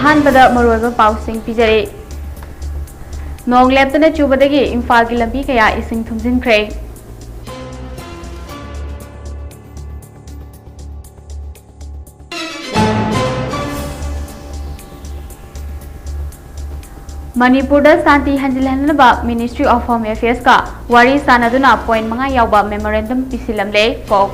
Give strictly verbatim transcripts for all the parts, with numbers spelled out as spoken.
ꯑꯍꯥꯟꯕꯗ ꯃꯔꯨꯑꯣꯏꯕ ꯄꯥꯎꯁꯤꯡ ꯄꯤꯖꯔꯤ꯫ ꯅꯣꯡ ꯂꯦꯞꯇꯅ ꯆꯨꯕꯗꯒꯤ ꯏꯝꯐꯥꯜꯒꯤ ꯂꯝꯕꯤ ꯀꯌꯥ ꯏꯁꯤꯡ ꯊꯨꯝꯖꯤꯟꯈ꯭ꯔꯦ꯫ ꯃꯅꯤꯄꯨꯔꯗ ꯁꯥꯟꯇꯤ ꯍꯟꯖꯤꯜꯍꯟꯅꯕ Ministry of Home Affairsꯀ ꯋꯥꯔꯤ ꯁꯥꯟꯅꯗꯨꯅ point ꯃꯉꯥ ꯌꯥꯎꯕ memorandum ꯄꯤꯁꯤꯜꯂꯝꯂꯦ꯫ ꯀꯣꯛ꯫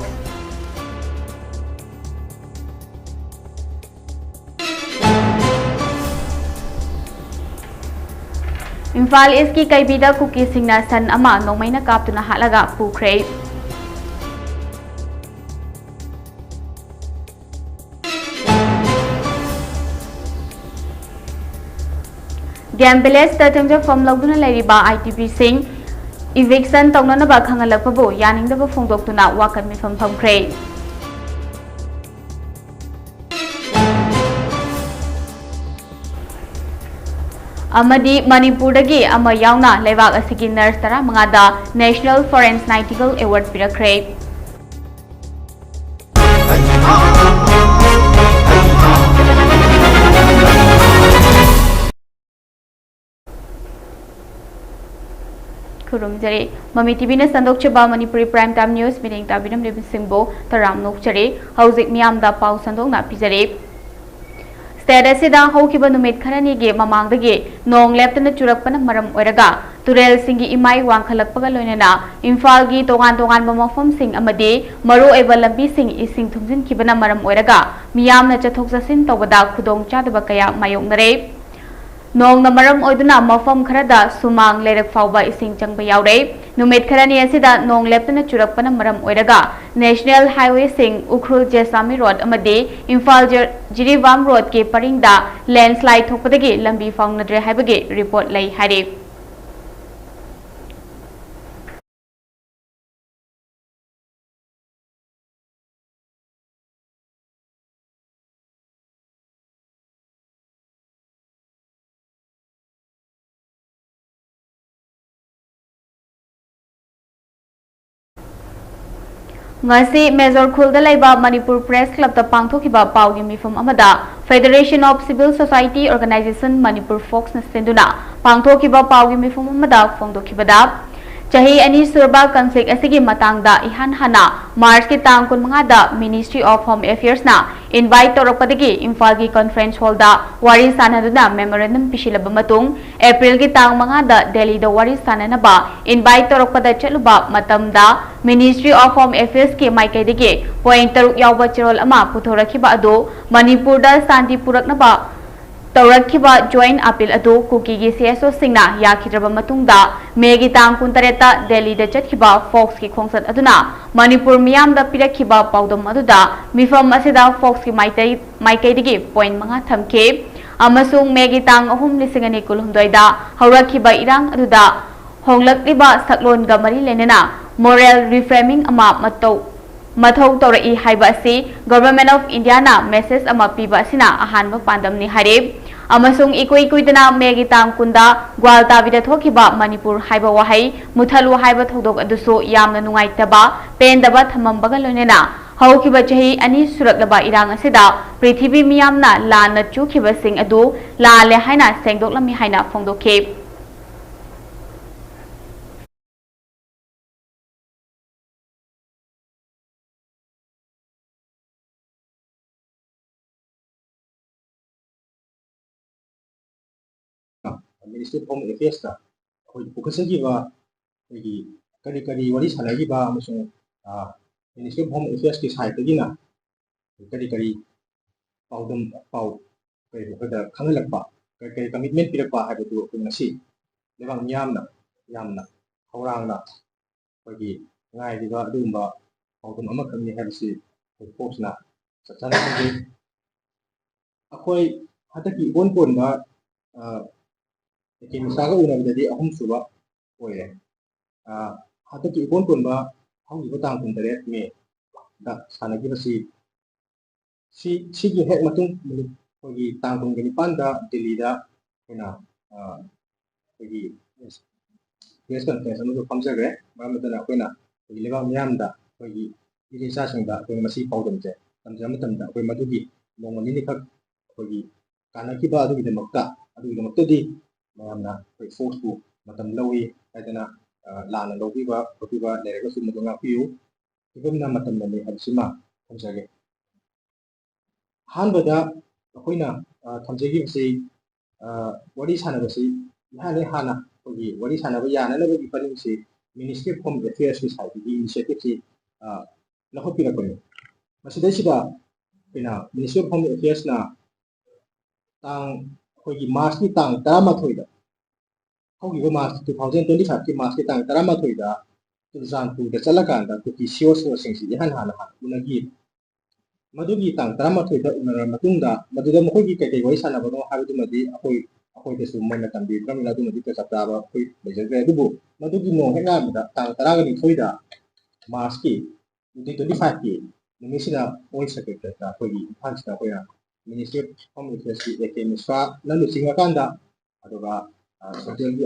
ꯏꯝꯐꯥꯜ ꯏꯁꯀꯤ ꯀꯩꯕꯤꯗ ꯀꯨꯀꯤꯁꯤꯡꯅ ꯁꯟ ꯑꯃ ꯅꯣꯡꯃꯩꯅ ꯀꯥꯞꯇꯨꯅ ꯍꯥꯠꯂꯒ ꯄꯨꯈ꯭ꯔꯦ꯫ ꯒꯦꯝ ꯚꯤꯂꯦꯖꯇ ꯆꯪꯖꯐꯝ ꯂꯧꯗꯨꯅ ꯂꯩꯔꯤꯕ IDPꯁꯤꯡ eviction ꯇꯧꯅꯅꯕ ꯈꯪꯍꯜꯂꯛꯄꯕꯨ ꯌꯥꯅꯤꯡꯗꯕ ꯐꯣꯡꯗꯣꯛꯇꯨꯅ ꯋꯥꯀꯠ ꯃꯤꯐꯝ ꯐꯝꯈ꯭ꯔꯦ꯫ ꯑꯃꯗꯤ ꯃꯅꯤꯄꯨꯔꯗꯒꯤ ꯑꯃ ꯌꯥꯎꯅ ꯂꯩꯕꯥꯛ ꯑꯁꯤꯒꯤ nurse ꯇꯔꯥꯃꯉꯥꯗ National Florence Nightingale Award ꯄꯤꯔꯛꯈ꯭ꯔꯦ꯫ ꯈꯨꯔꯨꯝꯖꯔꯤ꯫ ꯃꯃꯤ TVꯅ ꯁꯟꯗꯣꯛꯆꯕ ꯃꯅꯤꯄꯨꯔꯤ Prime Time News ꯃꯤꯠꯌꯦꯡ ꯇꯥꯕꯤꯔꯝꯂꯤꯕꯁꯤꯡꯕꯨ ꯇꯔꯥꯝꯅ ꯑꯣꯛꯆꯔꯤ꯫ ꯍꯧꯖꯤꯛ ꯃꯤꯌꯥꯝꯗ ꯄꯥꯎ ꯁꯟꯗꯣꯛꯅ ꯄꯤꯖꯔꯤ꯫ State ꯑꯁꯤꯗ ꯍꯧꯈꯤꯕ ꯅꯨꯃꯤꯠ ꯈꯔꯅꯤꯒꯤ ꯃꯃꯥꯡꯗꯒꯤ ꯅꯣꯡ ꯂꯦꯞꯇꯅ ꯆꯨꯔꯛꯄꯅ ꯃꯔꯝ ꯑꯣꯏꯔꯒ ꯇꯨꯔꯦꯜꯁꯤꯡꯒꯤ ꯏꯃꯥꯏ ꯋꯥꯡꯈꯠꯂꯛꯄꯒ ꯂꯣꯏꯅꯅ ꯏꯝꯐꯥꯜꯒꯤ ꯇꯣꯉꯥꯟ ꯇꯣꯉꯥꯟꯕ ꯃꯐꯝꯁꯤꯡ ꯑꯃꯗꯤ ꯃꯔꯨꯑꯣꯏꯕ ꯂꯝꯕꯤꯁꯤꯡ ꯏꯁꯤꯡ ꯊꯨꯝꯖꯤꯟꯈꯤꯕꯅ ꯃꯔꯝ ꯑꯣꯏꯔꯒ ꯃꯤꯌꯥꯝꯅ ꯆꯠꯊꯣꯛ ꯆꯠꯁꯤꯟ ꯇꯧꯕꯗ ꯈꯨꯗꯣꯡꯆꯥꯗꯕ ꯀꯌꯥ ꯃꯥꯌꯣꯛꯅꯔꯦ꯫ ꯅꯣꯡꯅ ꯃꯔꯝ ꯑꯣꯏꯗꯨꯅ ꯃꯐꯝ ꯈꯔꯗ ꯁꯨꯃꯥꯡ ꯂꯩꯔꯛ ꯐꯥꯎꯕ ꯏꯁꯤꯡ ꯆꯪꯕ ꯌꯥꯎꯔꯦ꯫ ꯅꯨꯃꯤꯠ ꯈꯔꯅꯤ ꯑꯁꯤꯗ ꯅꯣꯡ ꯂꯦꯞꯇꯅ ꯆꯨꯔꯛꯄꯅ ꯃꯔꯝ ꯑꯣꯏꯔꯒ National Highwayꯁꯤꯡ, ꯎꯈ꯭ꯔꯨꯜ ꯖꯦꯁꯥꯃꯤ ꯔꯣꯗ ꯑꯃꯗꯤ ꯏꯝꯐꯥꯜ ꯖ-, ꯖꯤꯔꯤꯕꯥꯝ ꯔꯣꯗꯀꯤ ꯄꯔꯤꯡꯗ landslide ꯊꯣꯛꯄꯗꯒꯤ ꯂꯝꯕꯤ ꯐꯥꯎꯅꯗ꯭ꯔꯦ ꯍꯥꯏꯕꯒꯤ report ꯂꯩ ꯍꯥꯏꯔꯤ꯫ ꯉꯁꯤ ꯃꯦꯖꯣꯔ ꯈꯨꯜꯗ ꯂꯩꯕ ꯃꯅꯤꯄꯨꯔ ꯄ꯭ꯔꯦꯁ ꯀ꯭ꯂꯕꯇ ꯄꯥꯡꯊꯣꯛꯈꯤꯕ ꯄꯥꯎꯒꯤ ꯃꯤꯐꯝ ꯑꯃꯗ Federation of Civil Society Organization Manipur, ꯐꯣꯛꯁꯅ ꯁꯤꯟꯗꯨꯅ ꯄꯥꯡꯊꯣꯛꯈꯤꯕ ꯄꯥꯎꯒꯤ ꯃꯤꯐꯝ ꯑꯃꯗ ꯐꯣꯡꯗꯣꯛꯈꯤꯕꯗ, ꯆꯍꯤ ꯑꯅꯤ ꯁꯨꯔꯕ ꯀꯟꯐ꯭ꯂꯤꯛ ꯑꯁꯤꯒꯤ ꯃꯇꯥꯡꯗ ꯏꯍꯥꯟ ꯍꯥꯟꯅ ꯃꯥꯔꯆꯀꯤ ꯇꯥꯡ ꯀꯨꯟꯃꯉꯥꯗ Ministry of Home Affairsꯅ invite ꯇꯧꯔꯛꯄꯗꯒꯤ ꯏꯝꯐꯥꯜꯒꯤ conference hallꯗ ꯋꯥꯔꯤ ꯁꯥꯟꯅꯗꯨꯅ memorandum ꯄꯤꯁꯤꯜꯂꯕ ꯃꯇꯨꯡ, ꯑꯦꯄ꯭ꯔꯤꯜꯒꯤ ꯇꯥꯡ ꯃꯉꯥꯗ ꯗꯦꯜꯂꯤꯗ ꯋꯥꯔꯤ ꯁꯥꯟꯅꯅꯕ invite ꯇꯧꯔꯛꯄꯗ ꯆꯠꯂꯨꯕ ꯃꯇꯝꯗ Ministry of Home Affairsꯀꯤ ꯃꯥꯏꯀꯩꯗꯒꯤ point ꯇꯔꯨꯛ ꯌꯥꯎꯕ ꯆꯦꯔꯣꯜ ꯑꯃ ꯄꯨꯊꯣꯔꯛꯈꯤꯕ ꯑꯗꯨ ꯃꯅꯤꯄꯨꯔꯗ ꯁꯥꯟꯇꯤ ꯄꯨꯔꯛꯅꯕ ꯇꯧꯔꯛꯈꯤꯕ joint appeal ꯑꯗꯨ ꯀꯨꯀꯤꯒꯤ CSOꯁꯤꯡꯅ ꯌꯥꯈꯤꯗ꯭ꯔꯕ ꯃꯇꯨꯡꯗ, ꯃꯦꯒꯤ ꯇꯥꯡ ꯀꯨꯟꯇꯔꯦꯠꯇ ꯗꯦꯜꯂꯤꯗ ꯆꯠꯈꯤꯕ ꯐꯣꯛꯁꯀꯤ ꯈꯣꯡꯆꯠ ꯑꯗꯨꯅ ꯃꯅꯤꯄꯨꯔ ꯃꯤꯌꯥꯝꯗ ꯄꯤꯔꯛꯈꯤꯕ ꯄꯥꯎꯗꯝ ꯑꯗꯨꯗ ꯃꯤꯐꯝ ꯑꯁꯤꯗ ꯐꯣꯛꯁꯀꯤ ꯃꯥꯏꯇꯩ-, ꯃꯥꯏꯀꯩꯗꯒꯤ point ꯃꯉꯥ ꯊꯝꯈꯤ ꯑꯃꯁꯨꯡ ꯃꯦꯒꯤ ꯇꯥꯡ ꯑꯍꯨꯝ, ꯂꯤꯁꯤꯡ ꯑꯅꯤ ꯀꯨꯟꯍꯨꯝꯗꯣꯏꯗ ꯍꯧꯔꯛꯈꯤꯕ ꯏꯔꯥꯡ ꯑꯗꯨꯗ ꯍꯣꯡꯂꯛꯂꯤꯕ ꯁꯛꯂꯣꯟꯒ ꯃꯔꯤ ꯂꯩꯅꯅ moral reframing ꯑꯃ ꯃꯇꯧ ꯃꯊꯧ ꯇꯧꯔꯛꯏ ꯍꯥꯏꯕ ꯑꯁꯤ Government of Indiaꯅ message ꯑꯃ ꯄꯤꯕ ꯑꯁꯤꯅ ꯑꯍꯥꯟꯕ ꯄꯥꯟꯗꯝꯅꯤ ꯍꯥꯏꯔꯤ꯫ ꯑꯃꯁꯨꯡ ꯏꯀꯨꯏ ꯀꯨꯏꯗꯅ ꯃꯦꯒꯤ ꯇꯥꯡ ꯀꯨꯟꯗ ꯒ꯭ꯋꯥꯜꯇꯥꯕꯤꯗ ꯊꯣꯛꯈꯤꯕ ꯃꯅꯤꯄꯨꯔ ꯍꯥꯏꯕ ꯋꯥꯍꯩ ꯃꯨꯊꯠꯂꯨ ꯍꯥꯏꯕ ꯊꯧꯗꯣꯛ ꯑꯗꯨꯁꯨ ꯌꯥꯝꯅ ꯅꯨꯡꯉꯥꯏꯇꯕ, ꯄꯦꯟꯗꯕ ꯊꯝꯃꯝꯕꯒ ꯂꯣꯏꯅꯅ ꯍꯧꯈꯤꯕ ꯆꯍꯤ ꯑꯅꯤ ꯁꯨꯔꯛꯂꯕ ꯏꯔꯥꯡ ꯑꯁꯤꯗ ꯄ꯭ꯔꯤꯊꯤꯕꯤ ꯃꯤꯌꯥꯝꯅ ꯂꯥꯟꯅ ꯆꯨꯈꯤꯕꯁꯤꯡ ꯑꯗꯨ ꯂꯥꯜꯂꯦ ꯍꯥꯏꯅ ꯁꯦꯡꯗꯣꯛꯂꯝꯃꯤ ꯍꯥꯏꯅ ꯐꯣꯡꯗꯣꯛꯈꯤ꯫ Ministry of Home Affairsꯇ ꯑꯩꯈꯣꯏ ꯄꯨꯈꯠꯆꯈꯤꯕ, ꯑꯩꯈꯣꯏꯒꯤ ꯀꯔꯤ ꯀꯔꯤ ꯋꯥꯔꯤ ꯁꯥꯟꯅꯈꯤꯕ ꯑꯃꯁꯨꯡ, ꯑ, Ministry of Home Affairsꯀꯤ sideꯇꯒꯤꯅ ꯀꯔꯤ ꯀꯔꯤ ꯄꯥꯎꯗꯝ, ꯄꯥꯎ ꯀꯔꯤ ꯑꯩꯈꯣꯏꯗ ꯈꯪꯍꯜꯂꯛꯄ, ꯀꯔꯤ ꯀꯔꯤ commitment ꯄꯤꯔꯛꯄ ꯍꯥꯏꯕꯗꯨ ꯑꯩꯈꯣꯏ ꯉꯁꯤ ꯂꯩꯕꯥꯛ ꯃꯤꯌꯥꯝꯅ ꯌꯥꯝꯅ ꯈꯧꯔꯥꯡꯅ ꯑꯩꯈꯣꯏꯒꯤ ꯉꯥꯏꯔꯤꯕ ꯑꯗꯨꯒꯨꯝꯕ ꯄꯥꯎꯗꯝ ꯑꯃꯈꯛꯅꯤ ꯍꯥꯏꯕꯁꯤ ꯑꯩꯈꯣꯏ ꯐꯣꯛꯁꯅ ꯆꯞ ꯆꯥꯅ ꯈꯪꯖꯩ꯫ ꯑꯩꯈꯣꯏ ꯍꯟꯗꯛꯀꯤ ꯏꯀꯣꯟ ꯀꯣꯟꯕ, ꯑ, ꯑꯦꯀꯦ ꯃꯤꯁꯥꯒ ꯎꯅꯕꯗꯗꯤ ꯑꯍꯨꯝꯁꯨꯕ ꯑꯣꯏꯔꯦ꯫ ꯑ, ꯍꯟꯗꯛꯀꯤ ꯏꯀꯣꯟ ꯀꯣꯟꯕ ꯍꯧꯈꯤꯕ ꯇꯥꯡ ꯀꯨꯟꯇꯔꯦꯠ ꯃꯦꯗ ꯁꯥꯟꯅꯈꯤꯕꯁꯤ, ꯁꯤ, ꯁꯤꯒꯤ ꯍꯦꯛ ꯃꯇꯨꯡ ꯑꯩꯈꯣꯏꯒꯤ ꯇꯥꯡ ꯀꯨꯟꯒ ꯅꯤꯄꯥꯟꯗ ꯗꯤꯜꯂꯤꯗ ꯑꯩꯈꯣꯏꯅ, ꯑ, ꯑꯩꯈꯣꯏꯒꯤ press conference ꯑꯃꯁꯨ ꯐꯝꯖꯈ꯭ꯔꯦ꯫ ꯃꯔꯝ ꯑꯗꯨꯅ ꯑꯩꯈꯣꯏꯅ ꯑꯩꯈꯣꯏꯒꯤ ꯂꯩꯕꯥꯛ ꯃꯤꯌꯥꯝꯗ ꯑꯩꯈꯣꯏꯒꯤ ꯏꯆꯦ ꯏꯆꯥꯁꯤꯡꯗ ꯑꯩꯈꯣꯏꯅ ꯃꯁꯤ ꯄꯥꯎꯗꯝꯁꯦ ꯇꯝꯖꯕ ꯃꯇꯝꯗ ꯑꯩꯈꯣꯏ ꯃꯗꯨꯒꯤ ꯅꯣꯡꯃ ꯅꯤꯅꯤꯈꯛ ꯑꯩꯈꯣꯏꯒꯤ ꯀꯥꯟꯅꯈꯤꯕ ꯑꯗꯨꯒꯤꯗꯃꯛꯇ, ꯑꯗꯨꯒꯤꯗꯃꯛꯇꯗꯤ ꯃꯌꯥꯝꯅ ꯑꯩꯈꯣꯏ ꯐꯣꯔꯁꯄꯨ ꯃꯇꯝ ꯂꯧꯏ ꯍꯥꯏꯗꯅ, ꯑ, ꯂꯥꯟꯅ ꯂꯧꯕꯤꯕ ꯈꯣꯠꯄꯤꯕ ꯂꯩꯔꯒꯁꯨ ꯃꯗꯨ ꯉꯥꯛꯄꯤꯌꯨ꯫ ꯐꯤꯕꯝꯅ ꯃꯇꯝꯅꯅꯤ ꯍꯥꯏꯕꯁꯤꯃ ꯊꯝꯖꯒꯦ꯫ ꯑꯍꯥꯟꯕꯗ ꯑꯩꯈꯣꯏꯅ, ꯑ, ꯊꯝꯖꯈꯤꯕꯁꯤ, ꯑ, ꯋꯥꯔꯤ ꯁꯥꯟꯅꯕꯁꯤ ꯏꯍꯥꯟ ꯍꯦꯛ ꯍꯥꯟꯅ ꯑꯩꯈꯣꯏꯒꯤ ꯋꯥꯔꯤ ꯁꯥꯟꯅꯕ ꯌꯥꯅꯅꯕꯒꯤ ꯄꯔꯤꯡꯁꯤ Ministry of Home Affairs ꯀꯤ side ꯇꯒꯤ initiative ꯁꯤ, ꯑ, ꯂꯧꯈꯠꯄꯤꯔꯛꯄꯅꯤ꯫ ꯃꯁꯤꯗꯩꯁꯤꯗ ꯑꯩꯈꯣꯏꯅ Ministry of Home Affairs ꯅ ꯇꯥꯡ, ꯑꯩꯈꯣꯏꯒꯤ March ꯀꯤ ꯇꯥꯡ ꯇꯔꯥꯃꯥꯊꯣꯏꯗ, ꯍꯧꯈꯤꯕ March, two thousand twenty five ꯀꯤ March ꯀꯤ ꯇꯥꯡ ꯇꯔꯥꯃꯥꯊꯣꯏꯗ ꯆꯨꯔꯆꯥꯟꯄꯨꯔꯗ ꯆꯠꯂꯀꯥꯟꯗ ꯀꯨꯀꯤ C O C O ꯁꯤꯡꯁꯤ ꯏꯍꯥꯟ ꯍꯥꯟꯅ ꯍꯥꯟꯅ ꯎꯅꯈꯤ꯫ ꯃꯗꯨꯒꯤ ꯇꯥꯡ ꯇꯔꯥꯃꯥꯊꯣꯏꯗ ꯎꯅꯔꯕ ꯃꯇꯨꯡꯗ ꯃꯗꯨꯗ ꯃꯈꯣꯏꯒꯤ ꯀꯩꯀꯩ ꯋꯥꯔꯤ ꯁꯥꯟꯅꯕꯅꯣ ꯍꯥꯏꯕꯗꯨꯃꯗꯤ ꯑꯩꯈꯣꯏ, ꯑꯩꯈꯣꯏꯗꯁꯨ ꯃꯣꯏꯅ ꯇꯝꯕꯤꯗ꯭ꯔꯕꯅꯤꯅ ꯑꯗꯨꯃꯗꯤ ꯆꯞ ꯆꯥꯕ ꯑꯩꯈꯣꯏ ꯂꯩꯖꯗ꯭ꯔꯦ꯫ ꯑꯗꯨꯕꯨ ꯃꯗꯨꯒꯤ ꯅꯣꯡ ꯍꯦꯛ ꯉꯥꯟꯕꯗ ꯇꯥꯡ ꯇꯔꯥꯒ ꯅꯤꯊꯣꯏꯗ March ꯀꯤ twenty twenty five ꯀꯤ ꯅꯨꯃꯤꯠꯁꯤꯗ ꯑꯣꯜ ꯁꯦꯀ꯭ꯔꯦꯇꯔꯤꯌꯦꯠꯇ ꯑꯩꯈꯣꯏꯒꯤ ꯏꯝꯐꯥꯜꯁꯤꯗ ꯑꯩꯈꯣꯏꯅ Ministry of Home Affairs ꯀꯤ A K ꯃꯤꯁ꯭ꯔꯥꯅ ꯂꯨꯆꯤꯡꯉꯀꯥꯟꯗ, ꯑꯗꯨꯒ, ꯑ, central ꯒꯤ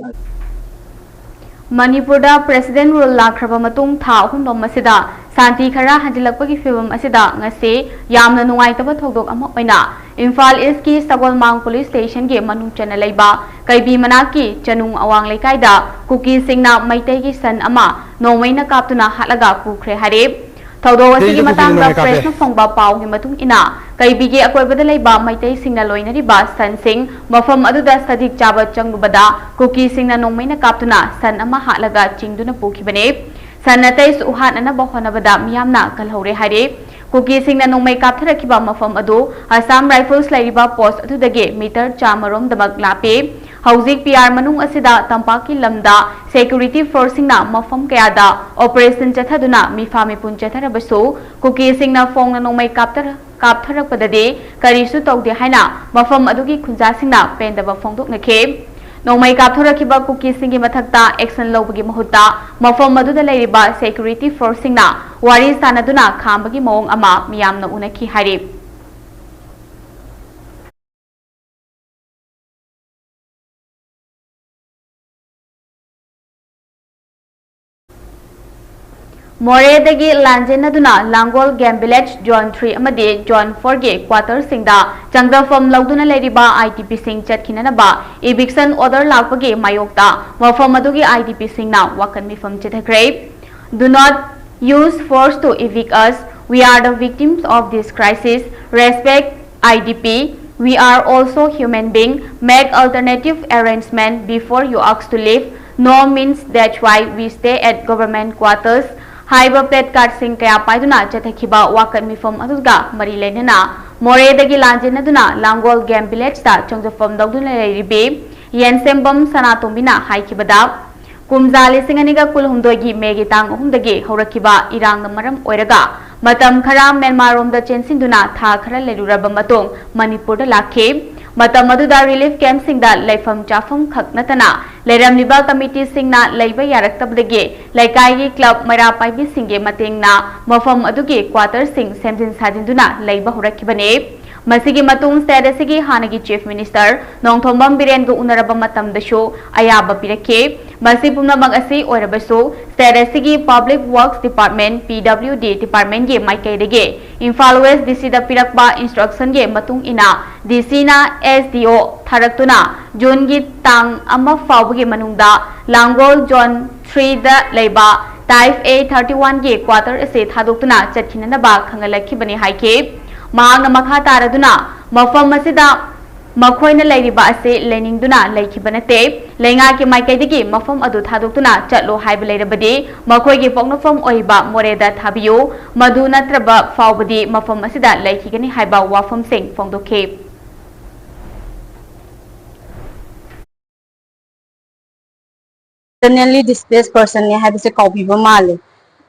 ꯃꯅꯤꯄꯨꯔꯗ President Rule ꯂꯥꯛꯈ꯭ꯔꯕ ꯃꯇꯨꯡ ꯊꯥ ꯑꯍꯨꯝ ꯂꯣꯝ ꯑꯁꯤꯗ ꯁꯥꯟꯇꯤ ꯈꯔ ꯍꯟꯖꯤꯜꯂꯛꯄꯒꯤ ꯐꯤꯚꯝ ꯑꯁꯤꯗ ꯉꯁꯤ ꯌꯥꯝꯅ ꯅꯨꯡꯉꯥꯏꯇꯕ ꯊꯧꯗꯣꯛ ꯑꯃ ꯑꯣꯏꯅ ꯏꯝꯐꯥꯜ East ꯀꯤ ꯁꯒꯣꯜꯃꯥꯡ Police Station ꯒꯤ ꯃꯅꯨꯡ ꯆꯟꯅ ꯂꯩꯕ ꯀꯩꯕꯤ ꯃꯅꯥꯛꯀꯤ ꯆꯅꯨꯡ ꯑꯋꯥꯡ ꯂꯩꯀꯥꯏꯗ ꯀꯨꯀꯤꯁꯤꯡꯅ ꯃꯩꯇꯩꯒꯤ ꯁꯟ ꯑꯃ ꯅꯣꯡꯃꯩꯅ ꯀꯥꯞꯇꯨꯅ ꯍꯥꯠꯂꯒ ꯄꯨꯈ꯭ꯔꯦ ꯍꯥꯏꯔꯦ꯫ ꯊꯧꯗꯣꯛ ꯑꯁꯤꯒꯤ ꯃꯇꯥꯡꯗ press ꯅ ꯐꯣꯡꯕ ꯄꯥꯎꯒꯤ ꯃꯇꯨꯡ ꯏꯟꯅ, ꯀꯩꯕꯤꯒꯤ ꯑꯀꯣꯏꯕꯗ ꯂꯩꯕ ꯃꯩꯇꯩꯁꯤꯡꯅ ꯂꯣꯏꯅꯔꯤꯕ ꯁꯟꯁꯤꯡ ꯃꯐꯝ ꯑꯗꯨꯗ ꯁꯖꯤꯛ ꯆꯥꯕ ꯆꯪꯂꯨꯕꯗ ꯀꯨꯀꯤꯁꯤꯡꯅ ꯅꯣꯡꯃꯩꯅ ꯀꯥꯞꯇꯨꯅ ꯁꯟ ꯑꯃ ꯍꯥꯠꯂꯒ ꯆꯤꯡꯗꯨꯅ ꯄꯨꯈꯤꯕꯅꯤ꯫ ꯁꯟ ꯑꯇꯩꯁꯨ ꯍꯥꯠꯅꯅꯕ ꯍꯣꯠꯅꯕꯗ ꯃꯤꯌꯥꯝꯅ ꯀꯜꯍꯧꯔꯦ ꯍꯥꯏꯔꯤ꯫ ꯀꯨꯀꯤꯁꯤꯡꯅ ꯅꯣꯡꯃꯩ ꯀꯥꯞꯊꯔꯛꯈꯤꯕ ꯃꯐꯝ ꯑꯗꯨ Assam Rifles ꯂꯩꯔꯤꯕ post ꯑꯗꯨꯗꯒꯤ meter ꯆꯥꯝꯃꯔꯣꯝꯗꯃꯛ ꯂꯥꯞꯄꯤ꯫ ꯍꯧꯖꯤꯛ ꯄꯤꯌꯥꯔ ꯃꯅꯨꯡ ꯑꯁꯤꯗ ꯇꯝꯄꯥꯛꯀꯤ ꯂꯝꯗ security force ꯁꯤꯡꯅ ꯃꯐꯝ ꯀꯌꯥꯗ operation ꯆꯠꯊꯗꯨꯅ ꯃꯤꯐꯥ ꯃꯤꯄꯨꯟ ꯆꯠꯊꯔꯕꯁꯨ, ꯀꯨꯀꯤꯁꯤꯡꯅ ꯐꯣꯡꯅ ꯅꯣꯡꯃꯩ ꯀꯥꯞꯊꯔ-, ꯀꯥꯞꯊꯔꯛꯄꯗꯗꯤ ꯀꯔꯤꯁꯨ ꯇꯧꯗꯦ ꯍꯥꯏꯅ ꯃꯐꯝ ꯑꯗꯨꯒꯤ ꯈꯨꯟꯖꯥꯁꯤꯡꯅ ꯄꯦꯟꯗꯕ ꯐꯣꯡꯗꯣꯛꯅꯈꯤ꯫ ꯅꯣꯡꯃꯩ ꯀꯥꯞꯊꯣꯔꯛꯈꯤꯕ ꯀꯨꯀꯤꯁꯤꯡꯒꯤ ꯃꯊꯛꯇ action ꯂꯧꯕꯒꯤ ꯃꯍꯨꯠꯇ ꯃꯐꯝ ꯑꯗꯨꯗ ꯂꯩꯔꯤꯕ security force ꯁꯤꯡꯅ ꯋꯥꯔꯤ ꯁꯥꯅꯗꯨꯅ ꯈꯥꯝꯕꯒꯤ ꯃꯑꯣꯡ ꯑꯃ ꯃꯤꯌꯥꯝꯅ ꯎꯅꯈꯤ ꯍꯥꯏꯔꯤ꯫ ꯃꯣꯔꯦꯗꯒꯤ ꯂꯥꯟꯖꯦꯟꯅꯗꯨꯅ ꯂꯥꯡꯒꯣꯜ ꯒꯦꯝ ꯚꯤꯂꯦꯖ ꯖꯣꯟ ꯊ꯭ꯔꯤ ꯑꯃꯗꯤ ꯖꯣꯟ ꯐꯣꯔꯒꯤ ꯀ꯭ꯋꯥꯇꯔꯁꯤꯡꯗ ꯆꯪꯗꯐꯝ ꯂꯧꯗꯨꯅ ꯂꯩꯔꯤꯕ ꯑꯥꯏ ꯗꯤ ꯄꯤꯁꯤꯡ ꯆꯠꯈꯤꯅꯅꯕ ꯏꯚꯤꯛꯁꯟ ꯑꯣꯔꯗꯔ ꯂꯥꯛꯄꯒꯤ ꯃꯥꯌꯣꯛꯇ ꯃꯐꯝ ꯑꯗꯨꯒꯤ ꯑꯥꯏ ꯗꯤ ꯄꯤꯁꯤꯡꯅ ꯋꯥꯀꯠ ꯃꯤꯐꯝ ꯆꯠꯊꯈ꯭ꯔꯦ꯫ Do not use force to evict us. We are the victims of this crisis. Respect I D P. We are also human being. Make alternative arrangement before you ask to leave. No means that's why we stay at government quarters. ꯍꯥꯏꯕ plate ꯀꯥꯔꯠꯁꯤꯡ ꯀꯌꯥ ꯄꯥꯏꯗꯨꯅ ꯆꯠꯊꯈꯤꯕ ꯋꯥꯀꯠ ꯃꯤꯐꯝ ꯑꯗꯨꯒ ꯃꯔꯤ ꯂꯩꯅꯅ ꯃꯣꯔꯦꯗꯒꯤ ꯂꯥꯟꯖꯦꯟꯅꯗꯨꯅ ꯂꯥꯡꯒꯣꯜ game ꯚꯤꯂꯦꯖꯇ ꯆꯪꯖꯐꯝ ꯂꯧꯗꯨꯅ ꯂꯩꯔꯤꯕꯤ ꯌꯦꯟꯁꯦꯝꯕꯝ ꯁꯅꯥꯇꯣꯝꯕꯤꯅ ꯍꯥꯏꯈꯤꯕꯗ, ꯀꯨꯝꯖꯥ ꯂꯤꯁꯤꯡ ꯑꯅꯤꯒ ꯀꯨꯟꯍꯨꯝꯗꯣꯏꯒꯤ ꯃꯦꯒꯤ ꯇꯥꯡ ꯑꯍꯨꯝꯗꯒꯤ ꯍꯧꯔꯛꯈꯤꯕ ꯏꯔꯥꯡꯅ ꯃꯔꯝ ꯑꯣꯏꯔꯒ ꯃꯇꯝ ꯈꯔ ꯃ꯭ꯌꯥꯟꯃꯥꯔꯔꯣꯝꯗ ꯆꯦꯟꯁꯤꯟꯗꯨꯅ ꯊꯥ ꯈꯔ ꯂꯩꯔꯨꯔꯕ ꯃꯇꯨꯡ ꯃꯅꯤꯄꯨꯔꯗ ꯂꯥꯛꯈꯤ꯫ ꯃꯇꯝ ꯑꯗꯨꯗ ꯔꯤꯂꯤꯐ ꯀꯦꯝꯞꯁꯤꯡꯗ ꯂꯩꯐꯝ ꯆꯥꯐꯝ ꯈꯛ ꯅꯠꯇꯅ ꯂꯩꯔꯝꯂꯤꯕ ꯀꯃꯤꯇꯤꯁꯤꯡꯅ ꯂꯩꯕ ꯌꯥꯔꯛꯇꯕꯗꯒꯤ ꯂꯩꯀꯥꯏꯒꯤ ꯀ꯭ꯂꯕ ꯃꯩꯔꯥ ꯄꯥꯏꯕꯤꯁꯤꯡꯒꯤ ꯃꯇꯦꯡꯅ ꯃꯐꯝ ꯑꯗꯨꯒꯤ ꯀ꯭ꯋꯥꯇꯔꯁꯤꯡ ꯁꯦꯝꯖꯤꯟ ꯁꯥꯖꯤꯟꯗꯨꯅ ꯂꯩꯕ ꯍꯧꯔꯛꯈꯤꯕꯅꯤ꯫ ꯃꯁꯤꯒꯤ ꯃꯇꯨꯡ ꯁ꯭ꯇꯦꯠ ꯑꯁꯤꯒꯤ ꯍꯥꯟꯅꯒꯤ ꯆꯤꯐ ꯃꯤꯅꯤꯁꯇꯔ ꯅꯣꯡꯊꯣꯝꯕꯝ ꯕꯤꯔꯦꯟꯒ ꯎꯅꯔꯕ ꯃꯇꯝꯗꯁꯨ ꯑꯌꯥꯕ ꯄꯤꯔꯛꯈꯤ꯫ ꯃꯁꯤ ꯄꯨꯝꯅꯃꯛ ꯑꯁꯤ ꯑꯣꯏꯔꯕꯁꯨ, ꯁ꯭ꯇꯦꯠ ꯑꯁꯤꯒꯤ ꯄꯕ꯭ꯂꯤꯛ ꯋꯔꯛꯁ ꯗꯤꯄꯥꯔꯠꯃꯦꯟ, ꯄꯤ ꯗꯕ꯭ꯂꯤꯎ ꯗꯤ ꯗꯤꯄꯥꯔꯠꯃꯦꯟꯒꯤ ꯃꯥꯏꯀꯩꯗꯒꯤ ꯏꯝꯐꯥꯜ ꯋꯦꯁ ꯗꯤ ꯁꯤꯗ ꯄꯤꯔꯛꯄ ꯏꯟꯁꯇ꯭ꯔꯛꯁꯟꯒꯤ ꯃꯇꯨꯡ ꯏꯟꯅ, ꯗꯤ ꯁꯤꯅ ꯑꯦꯁ ꯗꯤ ꯑꯣ ꯊꯥꯔꯛꯇꯨꯅ ꯖꯨꯟꯒꯤ ꯇꯥꯡ ꯑꯃ ꯐꯥꯎꯕꯒꯤ ꯃꯅꯨꯡꯗ ꯂꯥꯡꯒꯣꯜ ꯖꯣꯟ ꯊ꯭ꯔꯤꯗ ꯂꯩꯕ ꯇꯥꯏꯞ ꯑꯦ ꯊꯥꯔꯇꯤ ꯋꯥꯟꯒꯤ ꯀ꯭ꯋꯥꯇꯔ ꯑꯁꯤ ꯊꯥꯗꯣꯛꯇꯨꯅ ꯆꯠꯈꯤꯅꯅꯕ ꯈꯪꯍꯜꯂꯛꯈꯤꯕꯅꯤ ꯍꯥꯏꯈꯤ꯫ ꯃꯍꯥꯛꯅ ꯃꯈꯥ ꯇꯥꯔꯗꯨꯅ, ꯃꯐꯝ ꯑꯁꯤꯗ ꯃꯈꯣꯏꯅ ꯂꯩꯔꯤꯕ ꯑꯁꯤ ꯂꯩꯅꯤꯡꯗꯨꯅ ꯂꯩꯈꯤꯕ ꯅꯠꯇꯦ꯫ ꯂꯩꯉꯥꯛꯀꯤ ꯃꯥꯏꯀꯩꯗꯒꯤ ꯃꯐꯝ ꯑꯗꯨ ꯊꯥꯗꯣꯛꯇꯨꯅ ꯆꯠꯂꯣ ꯍꯥꯏꯕ ꯂꯩꯔꯕꯗꯤ ꯃꯈꯣꯏꯒꯤ ꯄꯣꯛꯅꯐꯝ ꯑꯣꯏꯕ ꯃꯣꯔꯦꯗ ꯊꯥꯕꯤꯌꯨ, ꯃꯗꯨ ꯅꯠꯇ꯭ꯔꯕ ꯐꯥꯎꯕꯗꯤ ꯃꯐꯝ ꯑꯁꯤꯗ ꯂꯩꯈꯤꯒꯅꯤ ꯍꯥꯏꯕ ꯋꯥꯐꯝꯁꯤꯡ ꯐꯣꯡꯗꯣꯛꯈꯤ꯫ Internally displaced personꯅꯦ ꯍꯥꯏꯕꯁꯦ ꯀꯥꯎꯕꯤꯕ ꯃꯥꯜꯂꯦ꯫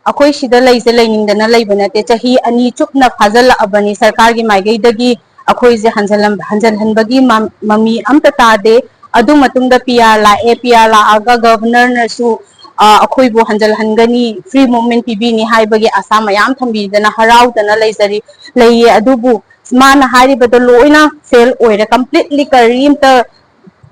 ꯑꯩꯈꯣꯏ ꯁꯤꯗ ꯂꯩꯁꯦ ꯂꯩꯅꯤꯡꯗꯅ ꯂꯩꯕ ꯅꯠꯇꯦ꯫ ꯆꯍꯤ ꯑꯅꯤ ꯆꯨꯞꯅ ꯐꯥꯖꯤꯜꯂꯛꯑꯕꯅꯤ ꯁꯔꯀꯥꯔꯒꯤ ꯃꯥꯏꯀꯩꯗꯒꯤ ꯑꯩꯈꯣꯏꯁꯦ ꯍꯟꯖꯜꯂꯝ-, ꯍꯟꯖꯜꯍꯟꯕꯒꯤ ꯃ-, ꯃꯃꯤ ꯑꯝꯇ ꯇꯥꯗꯦ꯫ ꯑꯗꯨ ꯃꯇꯨꯡꯗ ꯄꯤ ꯑꯥꯔ ꯂꯥꯛꯑꯦ, ꯄꯤ ꯑꯥꯔ ꯂꯥꯛꯑꯒ ꯒꯚꯔꯅꯔꯅꯁꯨ, ꯑ, ꯑꯩꯈꯣꯏꯕꯨ ꯍꯟꯖꯜꯍꯟꯒꯅꯤ, free movement ꯄꯤꯕꯤꯅꯤ ꯍꯥꯏꯕꯒꯤ ꯑꯁꯥ ꯃꯌꯥꯝ ꯊꯝꯕꯤꯗꯅ ꯍꯔꯥꯎꯗꯅ ꯂꯩꯖꯔꯤ, ꯂꯩꯌꯦ꯫ ꯑꯗꯨꯕꯨ ꯃꯥꯅ ꯍꯥꯏꯔꯤꯕꯗꯣ ꯂꯣꯏꯅ ꯐꯦꯜ ꯑꯣꯏꯔꯦ, completely ꯀꯔꯤꯝꯇ,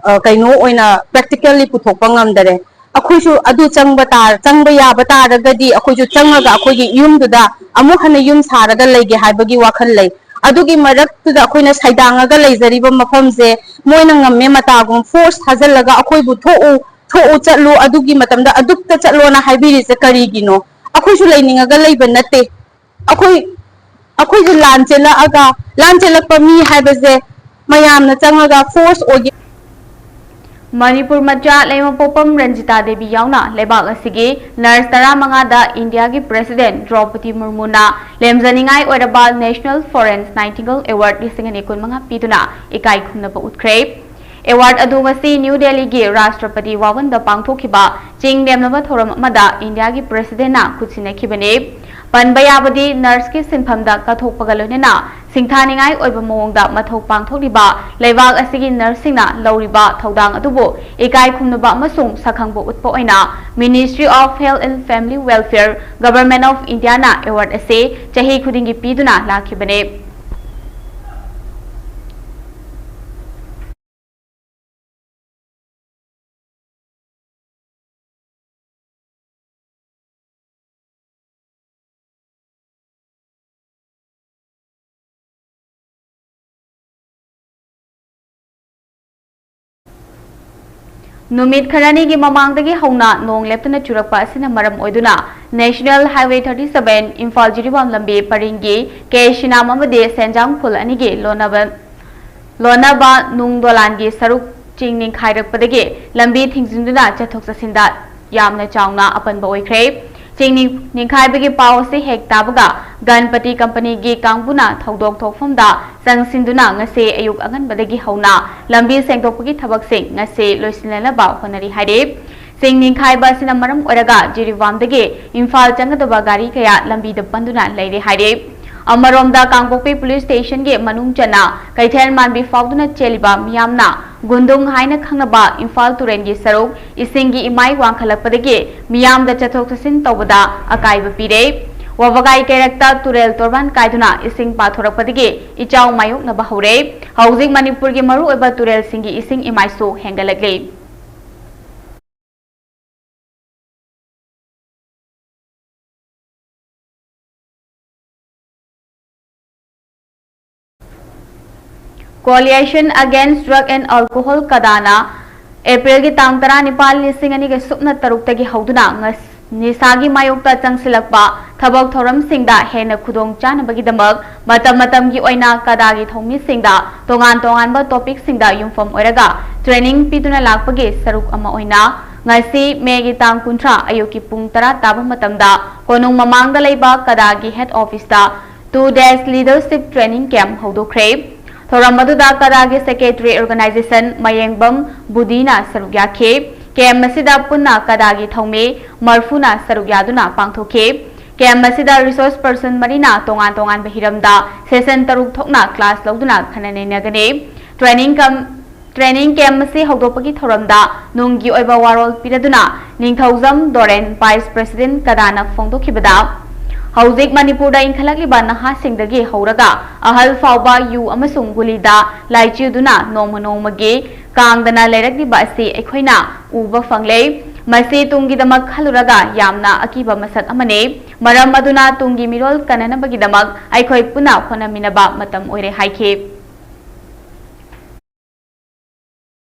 ꯑ, ꯀꯩꯅꯣ ꯑꯣꯏꯅ practically ꯄꯨꯊꯣꯛꯄ ꯉꯝꯗꯔꯦ꯫ ꯑꯩꯈꯣꯏꯁꯨ ꯑꯗꯨ ꯆꯪꯕ ꯇꯥꯔ-, ꯆꯪꯕ ꯌꯥꯕ ꯇꯥꯔꯒꯗꯤ ꯑꯩꯈꯣꯏꯁꯨ ꯆꯪꯉꯒ ꯑꯩꯈꯣꯏꯒꯤ ꯌꯨꯝꯗꯨꯗ ꯑꯃꯨꯛ ꯍꯟꯅ ꯌꯨꯝ ꯁꯥꯔꯒ ꯂꯩꯒꯦ ꯍꯥꯏꯕꯒꯤ ꯋꯥꯈꯜ ꯂꯩ꯫ ꯑꯗꯨꯒꯤ ꯃꯔꯛꯇꯨꯗ ꯑꯩꯈꯣꯏꯅ ꯁꯩꯗꯥꯡꯉꯒ ꯂꯩꯖꯔꯤꯕ ꯃꯐꯝꯁꯦ ꯃꯣꯏꯅ ꯉꯝꯃꯦ ꯃꯇꯥꯒꯨꯝ force ꯊꯥꯖꯤꯜꯂꯒ ꯑꯩꯈꯣꯏꯕꯨ "ꯊꯣꯛꯎ, ꯊꯣꯛꯎ, ꯆꯠꯂꯨ, ꯑꯗꯨꯒꯤ ꯃꯇꯝꯗ ꯑꯗꯨꯛꯇ ꯆꯠꯂꯣꯅ" ꯍꯥꯏꯕꯤꯔꯤꯁꯦ ꯀꯔꯤꯒꯤꯅꯣ? ꯑꯩꯈꯣꯏꯁꯨ ꯂꯩꯅꯤꯡꯉꯒ ꯂꯩꯕ ꯅꯠꯇꯦ꯫ ꯑꯩꯈꯣꯏ, ꯑꯩꯈꯣꯏꯁꯨ ꯂꯥꯟ ꯆꯦꯜꯂꯛꯑꯒ, ꯂꯥꯟ ꯆꯦꯜꯂꯛꯄ ꯃꯤ ꯍꯥꯏꯕꯁꯦ ꯃꯌꯥꯝꯅ ꯆꯪꯉꯒ force ꯑꯣꯏꯒꯦ꯫ ꯃꯅꯤꯄꯨꯔ ꯃꯆꯥ ꯂꯩꯃꯄꯣꯛꯄꯝ ꯔꯟꯖꯤꯇꯥ ꯗꯦꯕꯤ ꯌꯥꯎꯅ ꯂꯩꯕꯥꯛ ꯑꯁꯤꯒꯤ nurse ꯇꯔꯥꯃꯉꯥꯗ ꯏꯟꯗꯤꯌꯥꯒꯤ President ꯗ꯭ꯔꯧꯄꯗꯤ ꯃꯨꯔꯃꯨꯅ ꯂꯦꯝꯖꯅꯤꯡꯉꯥꯏ ꯑꯣꯏꯔꯕ National Florence Nightingale Award ꯂꯤꯁꯤꯡ ꯑꯅꯤ ꯀꯨꯟꯃꯉꯥ ꯄꯤꯗꯨꯅ ꯏꯀꯥꯏ ꯈꯨꯝꯅꯕ ꯎꯠꯈ꯭ꯔꯦ꯫ Award ꯑꯗꯨ ꯉꯁꯤ ꯅ꯭ꯌꯨ ꯗꯦꯜꯂꯤꯒꯤ ꯔꯥꯁꯇ꯭ꯔꯄꯇꯤ ꯚꯋꯟꯗ ꯄꯥꯡꯊꯣꯛꯈꯤꯕ ꯆꯤꯡ ꯂꯦꯝꯅꯕ ꯊꯧꯔꯝ ꯑꯃꯗ ꯏꯟꯗꯤꯌꯥꯒꯤ Presidentꯅ ꯈꯨꯠꯁꯤꯟꯅꯈꯤꯕꯅꯤ꯫ ꯄꯟꯕ ꯌꯥꯕꯗꯤ, nurseꯀꯤ ꯁꯤꯟꯐꯝꯗ ꯀꯠꯊꯣꯛꯄꯒ ꯂꯣꯏꯅꯅ ꯁꯤꯡꯊꯥꯅꯤꯡꯉꯥꯏ ꯑꯣꯏꯕ ꯃꯑꯣꯡꯗ ꯃꯊꯧ ꯄꯥꯡꯊꯣꯛꯂꯤꯕ ꯂꯩꯕꯥꯛ ꯑꯁꯤꯒꯤ nurseꯁꯤꯡꯅ ꯂꯧꯔꯤꯕ ꯊꯧꯗꯥꯡ ꯑꯗꯨꯕꯨ ꯏꯀꯥꯏ ꯈꯨꯝꯅꯕ ꯑꯃꯁꯨꯡ ꯁꯛꯈꯪꯕ ꯎꯠꯄ ꯑꯣꯏꯅ Ministry of Health and Family Welfare, Government of Indiaꯅ award ꯑꯁꯤ ꯆꯍꯤ ꯈꯨꯗꯤꯡꯒꯤ ꯄꯤꯗꯨꯅ ꯂꯥꯛꯈꯤꯕꯅꯤ꯫ ꯅꯨꯃꯤꯠ ꯈꯔꯅꯤꯒꯤ ꯃꯃꯥꯡꯗꯒꯤ ꯍꯧꯅ ꯅꯣꯡ ꯂꯦꯞꯇꯅ ꯆꯨꯔꯛꯄ ꯑꯁꯤꯅ ꯃꯔꯝ ꯑꯣꯏꯗꯨꯅ National Highway thirty seven Imphal Jiribam ꯂꯝꯕꯤ ꯄꯔꯤꯡꯒꯤ ꯀꯦ ꯁꯤꯅꯥꯝ ꯑꯃꯗꯤ ꯁꯦꯟꯖꯥꯡ ꯈꯨꯜ ꯑꯅꯤꯒꯤ ꯂꯣꯟꯅꯕ, ꯂꯣꯟꯅꯕ ꯅꯨꯡ ꯗꯣꯂꯥꯟꯒꯤ ꯁꯔꯨꯛ ꯆꯤꯡ ꯅꯤꯡꯈꯥꯏꯔꯛꯄꯗꯒꯤ ꯂꯝꯕꯤ ꯊꯤꯡꯖꯤꯟꯗꯨꯅ ꯆꯠꯊꯣꯛ ꯆꯠꯁꯤꯟꯗ ꯌꯥꯝꯅ ꯆꯥꯎꯅ ꯑꯄꯟꯕ ꯑꯣꯏꯈ꯭ꯔꯦ꯫ ꯆꯤꯡ ꯅꯤꯡ-, ꯅꯤꯡꯈꯥꯏꯕꯒꯤ ꯄꯥꯎ ꯑꯁꯤ ꯍꯦꯛ ꯇꯥꯕꯒ ꯒꯟꯄꯇꯤ ꯀꯝꯄꯅꯤꯒꯤ ꯀꯥꯡꯕꯨꯅ ꯊꯧꯗꯣꯛ ꯊꯣꯛꯐꯝꯗ ꯆꯪꯁꯤꯟꯗꯨꯅ ꯉꯁꯤ ꯑꯌꯨꯛ ꯑꯉꯟꯕꯗꯒꯤ ꯍꯧꯅ ꯂꯝꯕꯤ ꯁꯦꯡꯗꯣꯛꯄꯒꯤ ꯊꯕꯛꯁꯤꯡ ꯉꯁꯤ ꯂꯣꯏꯁꯤꯟꯅꯅꯕ ꯍꯣꯠꯅꯔꯤ ꯍꯥꯏꯔꯤ꯫ ꯆꯤꯡ ꯅꯤꯡꯈꯥꯏꯕ ꯑꯁꯤꯅ ꯃꯔꯝ ꯑꯣꯏꯔꯒ ꯖꯤꯔꯤꯕꯥꯝꯗꯒꯤ ꯏꯝꯐꯥꯜ ꯆꯪꯒꯗꯕ ꯒꯥꯔꯤ ꯀꯌꯥ ꯂꯝꯕꯤꯗ ꯄꯟꯗꯨꯅ ꯂꯩꯔꯦ ꯍꯥꯏꯔꯤ꯫ ꯑꯃꯔꯣꯝꯗ ꯀꯥꯡꯄꯣꯛꯄꯤ ꯄꯨꯂꯤꯁ ꯁ꯭ꯇꯦꯁꯟꯒꯤ ꯃꯅꯨꯡ ꯆꯟꯅ ꯀꯩꯊꯦꯜ ꯃꯥꯟꯕꯤ ꯐꯥꯎꯗꯨꯅ ꯆꯦꯜꯂꯤꯕ ꯃꯤꯌꯥꯝꯅ ꯒꯨꯟꯗꯨꯡ ꯍꯥꯏꯅ ꯈꯪꯅꯕ ꯏꯝꯐꯥꯜ ꯇꯨꯔꯦꯜꯒꯤ ꯁꯔꯨꯛ ꯏꯁꯤꯡꯒꯤ ꯏꯃꯥꯏ ꯋꯥꯡꯈꯠꯂꯛꯄꯗꯒꯤ ꯃꯤꯌꯥꯝꯗ ꯆꯠꯊꯣꯛ ꯆꯠꯁꯤꯟ ꯇꯧꯕꯗ ꯑꯀꯥꯏꯕ ꯄꯤꯔꯦ꯫ ꯋꯥꯕꯒꯥꯏ ꯀꯩꯔꯛꯇ ꯇꯨꯔꯦꯜ ꯇꯣꯔꯕꯥꯟ ꯀꯥꯏꯗꯨꯅ ꯏꯁꯤꯡ ꯄꯥꯊꯣꯔꯛꯄꯗꯒꯤ ꯏꯆꯥꯎ ꯃꯥꯌꯣꯛꯅꯕ ꯍꯧꯔꯦ꯫ ꯍꯧꯖꯤꯛ ꯃꯅꯤꯄꯨꯔꯒꯤ ꯃꯔꯨꯑꯣꯏꯕ ꯇꯨꯔꯦꯜꯁꯤꯡꯒꯤ ꯏꯁꯤꯡ ꯏꯃꯥꯏꯁꯨ ꯍꯦꯟꯒꯠꯂꯛꯂꯤ꯫ Coalition Against Drug and Alcohol, ꯀꯗꯥꯅ ꯑꯦꯄ꯭ꯔꯤꯜꯒꯤ ꯇꯥꯡ ꯇꯔꯥꯅꯤꯄꯥꯜ, ꯂꯤꯁꯤꯡ ꯑꯅꯤꯒ ꯁꯨꯞꯅ ꯇꯔꯨꯛꯇꯒꯤ ꯍꯧꯗꯨꯅ ꯉꯁ-, ꯅꯤꯁꯥꯒꯤ ꯃꯥꯌꯣꯛꯇ ꯆꯪꯁꯤꯜꯂꯛꯄ ꯊꯕꯛ ꯊꯧꯔꯝꯁꯤꯡꯗ ꯍꯦꯟꯅ ꯈꯨꯗꯣꯡ ꯆꯥꯅꯕꯒꯤꯗꯃꯛ ꯃꯇꯝ ꯃꯇꯝꯒꯤ ꯑꯣꯏꯅ ꯀꯗꯥꯒꯤ ꯊꯧꯃꯤꯁꯤꯡꯗ ꯇꯣꯉꯥꯟ ꯇꯣꯉꯥꯟꯕ ꯇꯣꯄꯤꯛꯁꯤꯡꯗ ꯌꯨꯝꯐꯝ ꯑꯣꯏꯔꯒ ꯇ꯭ꯔꯦꯅꯤꯡ ꯄꯤꯗꯨꯅ ꯂꯥꯛꯄꯒꯤ ꯁꯔꯨꯛ ꯑꯃ ꯑꯣꯏꯅ ꯉꯁꯤ ꯃꯦꯒꯤ ꯇꯥꯡ ꯀꯨꯟꯊ꯭ꯔꯥ ꯑꯌꯨꯛꯀꯤ ꯄꯨꯡ ꯇꯔꯥ ꯇꯥꯕ ꯃꯇꯝꯗ ꯀꯣꯅꯨꯡ ꯃꯃꯥꯡꯗ ꯂꯩꯕ ꯀꯗꯥꯒꯤ ꯍꯦꯗ ꯑꯣꯐꯤꯁꯇ two days leadership training camp ꯍꯧꯗꯣꯛꯈ꯭ꯔꯦ꯫ ꯊꯧꯔꯝ ꯑꯗꯨꯗ ꯀꯗꯥꯒꯤ ꯁꯦꯀ꯭ꯔꯦꯇꯔꯤ ꯑꯣꯔꯒꯅꯥꯏꯖꯦꯁꯟ ꯃꯌꯦꯡꯕꯝ ꯕꯨꯙꯤꯅ ꯁꯔꯨꯛ ꯌꯥꯈꯤ꯫ ꯀꯦꯝꯞ ꯑꯁꯤꯗ ꯄꯨꯟꯅ ꯀꯗꯥꯒꯤ ꯊꯧꯃꯤ ꯃꯔꯐꯨꯅ ꯁꯔꯨꯛ ꯌꯥꯗꯨꯅ ꯄꯥꯡꯊꯣꯛꯈꯤ꯫ ꯀꯦꯝꯞ ꯑꯁꯤꯗ ꯔꯤꯁꯣꯔꯁ ꯄꯔꯁꯟ ꯃꯔꯤꯅ ꯇꯣꯉꯥꯟ ꯇꯣꯉꯥꯟꯕ ꯍꯤꯔꯝꯗ ꯁꯦꯁꯟ ꯇꯔꯨꯛ ꯊꯣꯛꯅ ꯀ꯭ꯂꯥꯁ ꯂꯧꯗꯨꯅ ꯈꯟꯅ ꯅꯩꯅꯒꯅꯤ꯫ ꯇ꯭ꯔꯦꯅꯤꯡ ꯀꯝ-, ꯇ꯭ꯔꯦꯅꯤꯡ ꯀꯦꯝꯞ ꯑꯁꯤ ꯍꯧꯗꯣꯛꯄꯒꯤ ꯊꯧꯔꯝꯗ ꯅꯨꯡꯒꯤ ꯑꯣꯏꯕ ꯋꯥꯔꯣꯜ ꯄꯤꯔꯗꯨꯅ ꯅꯤꯡꯊꯧꯖꯝ ꯗꯣꯔꯦꯟ, ꯚꯥꯏꯁ ꯄ꯭ꯔꯦꯁꯤꯗꯦꯟꯠ ꯀꯗꯥꯅ ꯐꯣꯡꯗꯣꯛꯈꯤꯕꯗ, ꯍꯧꯖꯤꯛ ꯃꯅꯤꯄꯨꯔꯗ ꯏꯟꯈꯠꯂꯛꯂꯤꯕ ꯅꯍꯥꯁꯤꯡꯗꯒꯤ ꯍꯧꯔꯒ ꯑꯍꯜ ꯐꯥꯎꯕ ꯌꯨ ꯑꯃꯁꯨꯡ ꯒꯨꯂꯤꯗ ꯂꯥꯏꯆꯨꯗꯨꯅ ꯅꯣꯡꯃ ꯅꯣꯡꯃꯒꯤ ꯀꯥꯡꯗꯅ ꯂꯩꯔꯛꯂꯤꯕ ꯑꯁꯤ ꯑꯩꯈꯣꯏꯅ ꯎꯕ ꯐꯪꯂꯦ꯫ ꯃꯁꯤ ꯇꯨꯡꯒꯤꯗꯃꯛ ꯈꯜꯂꯨꯔꯒ ꯌꯥꯝꯅ ꯑꯀꯤꯕ ꯃꯁꯛ ꯑꯃꯅꯤ꯫ ꯃꯔꯝ ꯑꯗꯨꯅ ꯇꯨꯡꯒꯤ ꯃꯤꯔꯣꯜ ꯀꯟꯅꯅꯕꯒꯤꯗꯃꯛ ꯑꯩꯈꯣꯏ ꯄꯨꯟꯅ ꯍꯣꯠꯅꯃꯤꯟꯅꯕ ꯃꯇꯝ ꯑꯣꯏꯔꯦ ꯍꯥꯏꯈꯤ꯫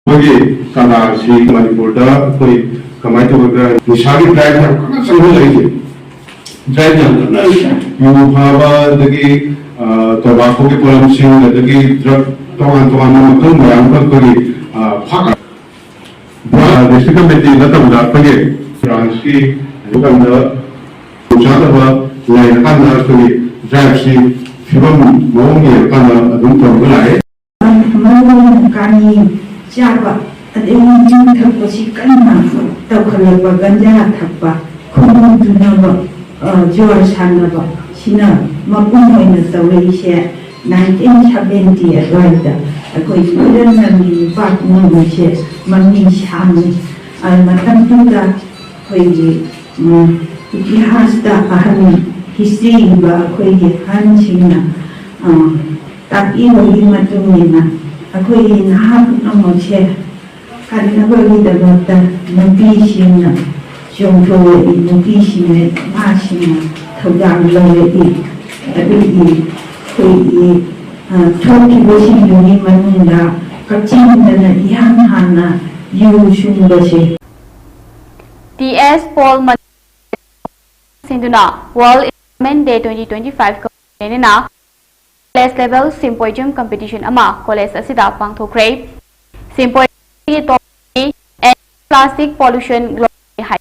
ꯑꯩꯈꯣꯏꯒꯤ ꯀꯗꯥꯁꯤ ꯃꯅꯤꯄꯨꯔꯗ ꯑꯩꯈꯣꯏ ꯀꯃꯥꯏꯅ ꯇꯧꯒꯗ꯭ꯔꯥ, ꯅꯤꯁꯥꯒꯤ ꯗ꯭ꯔꯥꯏꯚ ꯌꯥꯝ ꯀꯟꯅ ꯆꯪꯁꯤꯜꯂꯛꯏꯁꯦ꯫ ꯗ꯭ꯔꯥꯏꯚ ꯌꯥꯝ ꯀꯟꯅ, ꯌꯨ ꯐꯥꯕ, ꯑꯗꯒꯤ, ꯑ, ꯇꯣꯕꯥꯀꯣꯒꯤ ꯄꯣꯠꯂꯝꯁꯤꯡ, ꯑꯗꯒꯤ ꯗ꯭ꯔꯒ ꯇꯣꯉꯥꯟ ꯇꯣꯉꯥꯟꯕ ꯃꯈꯜ ꯃꯌꯥꯝ ꯑꯃ ꯑꯩꯈꯣꯏꯒꯤ, ꯑ, ꯐꯥ-, ꯗꯤꯁꯇ꯭ꯔꯤꯛ ꯀꯃꯤꯇꯤ ꯅꯠꯇꯕꯗ ꯑꯩꯈꯣꯏꯒꯤ ꯕ꯭ꯔꯥꯟꯁꯀꯤ ꯃꯇꯝꯗ ꯈꯨꯗꯣꯡꯆꯥꯗꯕ ꯂꯩꯔꯀꯥꯟꯗ ꯑꯩꯈꯣꯏꯒꯤ ꯗ꯭ꯔꯥꯏꯚꯁꯤ ꯐꯤꯕꯝ ꯃꯑꯣꯡ ꯌꯦꯡꯉꯀꯥꯟꯗ ꯑꯗꯨꯝ ꯇꯧꯔꯒ ꯂꯥꯛꯑꯦ꯫ ꯃꯔꯨ ꯑꯣꯏꯅ ꯀꯥꯅꯤ ꯆꯥꯕ, ꯑꯗꯒꯤ ꯌꯨ ꯊꯛꯄꯁꯤ ꯀꯟꯅ ꯇꯧꯈꯠꯂꯛꯄ, ꯒꯟꯖꯥ ꯊꯛꯄ, ꯈꯨꯡꯒꯪ ꯇꯨꯅꯕ, ꯑ, ꯖꯨꯋꯥꯔ ꯁꯥꯟꯅꯕ, ꯁꯤꯅ ꯃꯄꯨꯡ ꯑꯣꯏꯅ ꯇꯧꯔꯛꯏꯁꯦ꯫ ꯅꯥꯏꯟꯇꯤꯟ ꯁꯚꯦꯟꯇꯤ ꯑꯗꯨꯋꯥꯏꯗ ꯑꯩꯈꯣꯏ ꯏꯔꯝꯗꯝꯒꯤ ꯅꯨꯄꯥ ꯄꯨꯝꯅꯃꯛꯁꯦ ꯃꯃꯤ ꯁꯥꯡꯉꯤ꯫ ꯑ, ꯃꯇꯝꯗꯨꯗ ꯑꯩꯈꯣꯏꯒꯤ, ꯎꯝ, ꯏꯇꯤꯍꯥꯁꯇ ꯑꯍꯟ, ꯍꯤꯁꯇ꯭ꯔꯤ ꯏꯕ ꯑꯩꯈꯣꯏꯒꯤ ꯑꯍꯟꯁꯤꯡꯅ, ꯑ, ꯇꯥꯛꯄꯤꯕꯒꯤ ꯃꯇꯨꯡ ꯏꯟꯅ ꯑꯩꯈꯣꯏꯒꯤ ꯅꯍꯥ ꯄꯨꯝꯅꯃꯛꯁꯦ ꯀꯟꯅꯕꯒꯤꯗꯃꯛꯇ ꯅꯨꯄꯤꯁꯤꯡꯅ ꯆꯣꯡꯊꯣꯛꯂꯛꯏ, ꯅꯨꯄꯤꯁꯤꯡꯅ, ꯅꯍꯥꯁꯤꯡꯅ ꯊꯧꯗꯥꯡ ꯂꯧꯔꯛꯏ꯫ ꯑꯗꯨꯒꯤ ꯑꯩꯈꯣꯏꯒꯤ ꯊꯣꯛꯈꯤꯕꯁꯤꯡꯗꯨꯒꯤ ꯃꯅꯨꯡꯗ ꯀꯛꯆꯤꯡꯗꯅ ꯏꯍꯥꯟ ꯍꯥꯟꯅ ꯌꯨ ꯁꯨꯡꯕꯁꯦ꯫ T S Paul ꯁꯤꯡꯗꯨꯅ World Environment Day twenty twenty-five ꯀ ꯂꯣꯏꯅꯅ College Level Symposium Competition ꯑꯃ college ꯑꯁꯤꯗ ꯄꯥꯡꯊꯣꯛꯈ꯭ꯔꯦ꯫ Symposium ꯑꯁꯤꯒꯤ topic ꯗꯤ Plastic Pollution Globally ꯍꯥꯏ꯫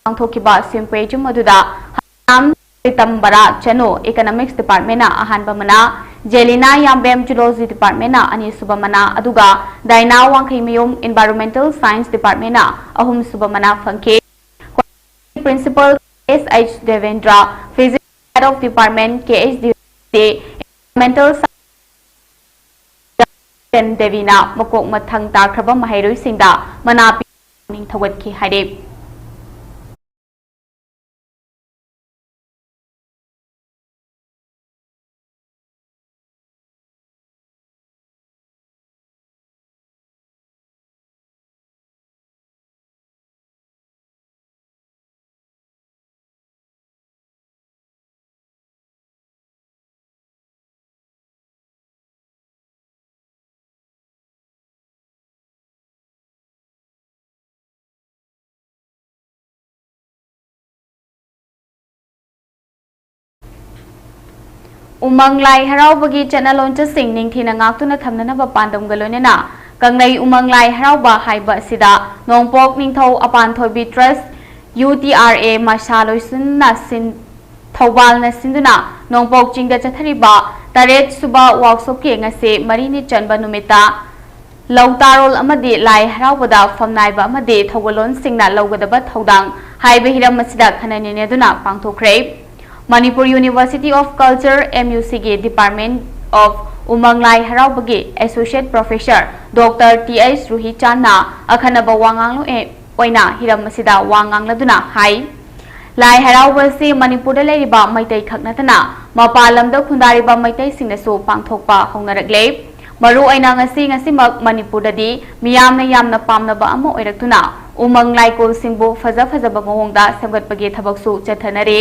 ꯄꯥꯡꯊꯣꯛꯈꯤꯕ symposium ꯑꯗꯨꯗ ꯍꯔꯤꯔꯥꯝ ꯄꯤꯇꯝꯕꯔꯥ ꯆꯅꯨ Economics Department ꯅ ꯑꯍꯥꯟꯕ ꯃꯅꯥ, ꯖꯦꯂꯤꯅꯥ ꯌꯥꯝꯕꯦꯝ Zoology Department ꯅ ꯑꯅꯤꯁꯨꯕ ꯃꯅꯥ, ꯑꯗꯨꯒ ꯗꯥꯏꯅꯥ ꯋꯥꯡꯈꯩꯃꯌꯨꯝ Environmental Science Department ꯅ ꯑꯍꯨꯝꯁꯨꯕ ꯃꯅꯥ ꯐꯪꯈꯤ꯫ Principal S H Devendra, Physics Head of Department K H D, Environmental Science ꯗꯦꯕꯤꯅ ꯃꯀꯣꯛ ꯃꯊꯪ ꯇꯥꯈ꯭ꯔꯕ ꯃꯍꯩꯔꯣꯏꯁꯤꯡꯗ ꯃꯅꯥ ꯄꯤ ꯄꯨꯛꯅꯤꯡ ꯊꯧꯒꯠꯈꯤ ꯍꯥꯏꯔꯤ꯫ ꯎꯃꯪ ꯂꯥꯏ ꯍꯔꯥꯎꯕꯒꯤ ꯆꯠꯅ ꯂꯣꯟꯆꯠꯁꯤꯡ ꯅꯤꯡꯊꯤꯅ ꯉꯥꯛꯇꯨꯅ ꯊꯝꯅꯅꯕ ꯄꯥꯟꯗꯝꯒ ꯂꯣꯏꯅꯅ ꯀꯪꯂꯩ ꯎꯃꯪ ꯂꯥꯏ ꯍꯔꯥꯎꯕ ꯍꯥꯏꯕ ꯑꯁꯤꯗ ꯅꯣꯡꯄꯣꯛ ꯅꯤꯡꯊꯧ ꯑꯄꯥꯟꯊꯣꯏꯕꯤ Trust, U T R A ꯃꯁꯥ ꯂꯣꯏꯁꯤꯟꯅ ꯁꯤꯟ-, ꯊꯧꯕꯥꯜꯅ ꯁꯤꯟꯗꯨꯅ ꯅꯣꯡꯄꯣꯛ ꯆꯤꯡꯗ ꯆꯠꯊꯔꯤꯕ ꯇꯔꯦꯠ ꯁꯨꯕ ꯋꯥꯛꯁꯣꯞꯀꯤ ꯉꯁꯤ ꯃꯔꯤꯅꯤ ꯆꯟꯕ ꯅꯨꯃꯤꯠꯇ ꯂꯧ ꯇꯥꯔꯣꯜ ꯑꯃꯗꯤ ꯂꯥꯏ ꯍꯔꯥꯎꯕꯗ ꯐꯝꯅꯥꯏꯕ ꯑꯃꯗꯤ ꯊꯧꯒꯜꯂꯣꯟꯁꯤꯡꯅ ꯂꯧꯒꯗꯕ ꯊꯧꯗꯥꯡ ꯍꯥꯏꯕ ꯍꯤꯔꯝ ꯑꯁꯤꯗ ꯈꯟꯅ ꯅꯩꯅꯗꯨꯅ ꯄꯥꯡꯊꯣꯛꯈ꯭ꯔꯦ꯫ Manipur University of Culture, M U C ꯒꯤ Department of ꯎꯃꯪ ꯂꯥꯏ ꯍꯔꯥꯎꯕꯒꯤ Associate Professor Doctor T H ꯔꯨꯍꯤ ꯆꯥꯟꯅ ꯑꯈꯟꯅꯕ ꯋꯥ ꯉꯥꯡꯂꯣꯏ ꯑꯣꯏꯅ ꯍꯤꯔꯝ ꯑꯁꯤꯗ ꯋꯥ ꯉꯥꯡꯂꯗꯨꯅ ꯍꯥꯏ, ꯂꯥꯏ ꯍꯔꯥꯎꯕ ꯑꯁꯤ ꯃꯅꯤꯄꯨꯔꯗ ꯂꯩꯔꯤꯕ ꯃꯩꯇꯩ ꯈꯛ ꯅꯠꯇꯅ ꯃꯄꯥꯟ ꯂꯝꯗ ꯈꯨꯟꯗꯥꯔꯤꯕ ꯃꯩꯇꯩꯁꯤꯡꯅꯁꯨ ꯄꯥꯡꯊꯣꯛꯄ ꯍꯧꯅꯔꯛꯂꯦ꯫ ꯃꯔꯨ ꯑꯣꯏꯅ ꯉꯁꯤ ꯉꯁꯤꯃꯛ ꯃꯅꯤꯄꯨꯔꯗꯗꯤ ꯃꯤꯌꯥꯝꯅ ꯌꯥꯝꯅ ꯄꯥꯝꯅꯕ ꯑꯃ ꯑꯣꯏꯔꯛꯇꯨꯅ ꯎꯃꯪ ꯂꯥꯏꯀꯣꯜꯁꯤꯡꯕꯨ ꯐꯖ ꯐꯖꯕ ꯃꯑꯣꯡꯗ ꯁꯦꯝꯒꯠꯄꯒꯤ ꯊꯕꯛꯁꯨ ꯆꯠꯊꯅꯔꯤ꯫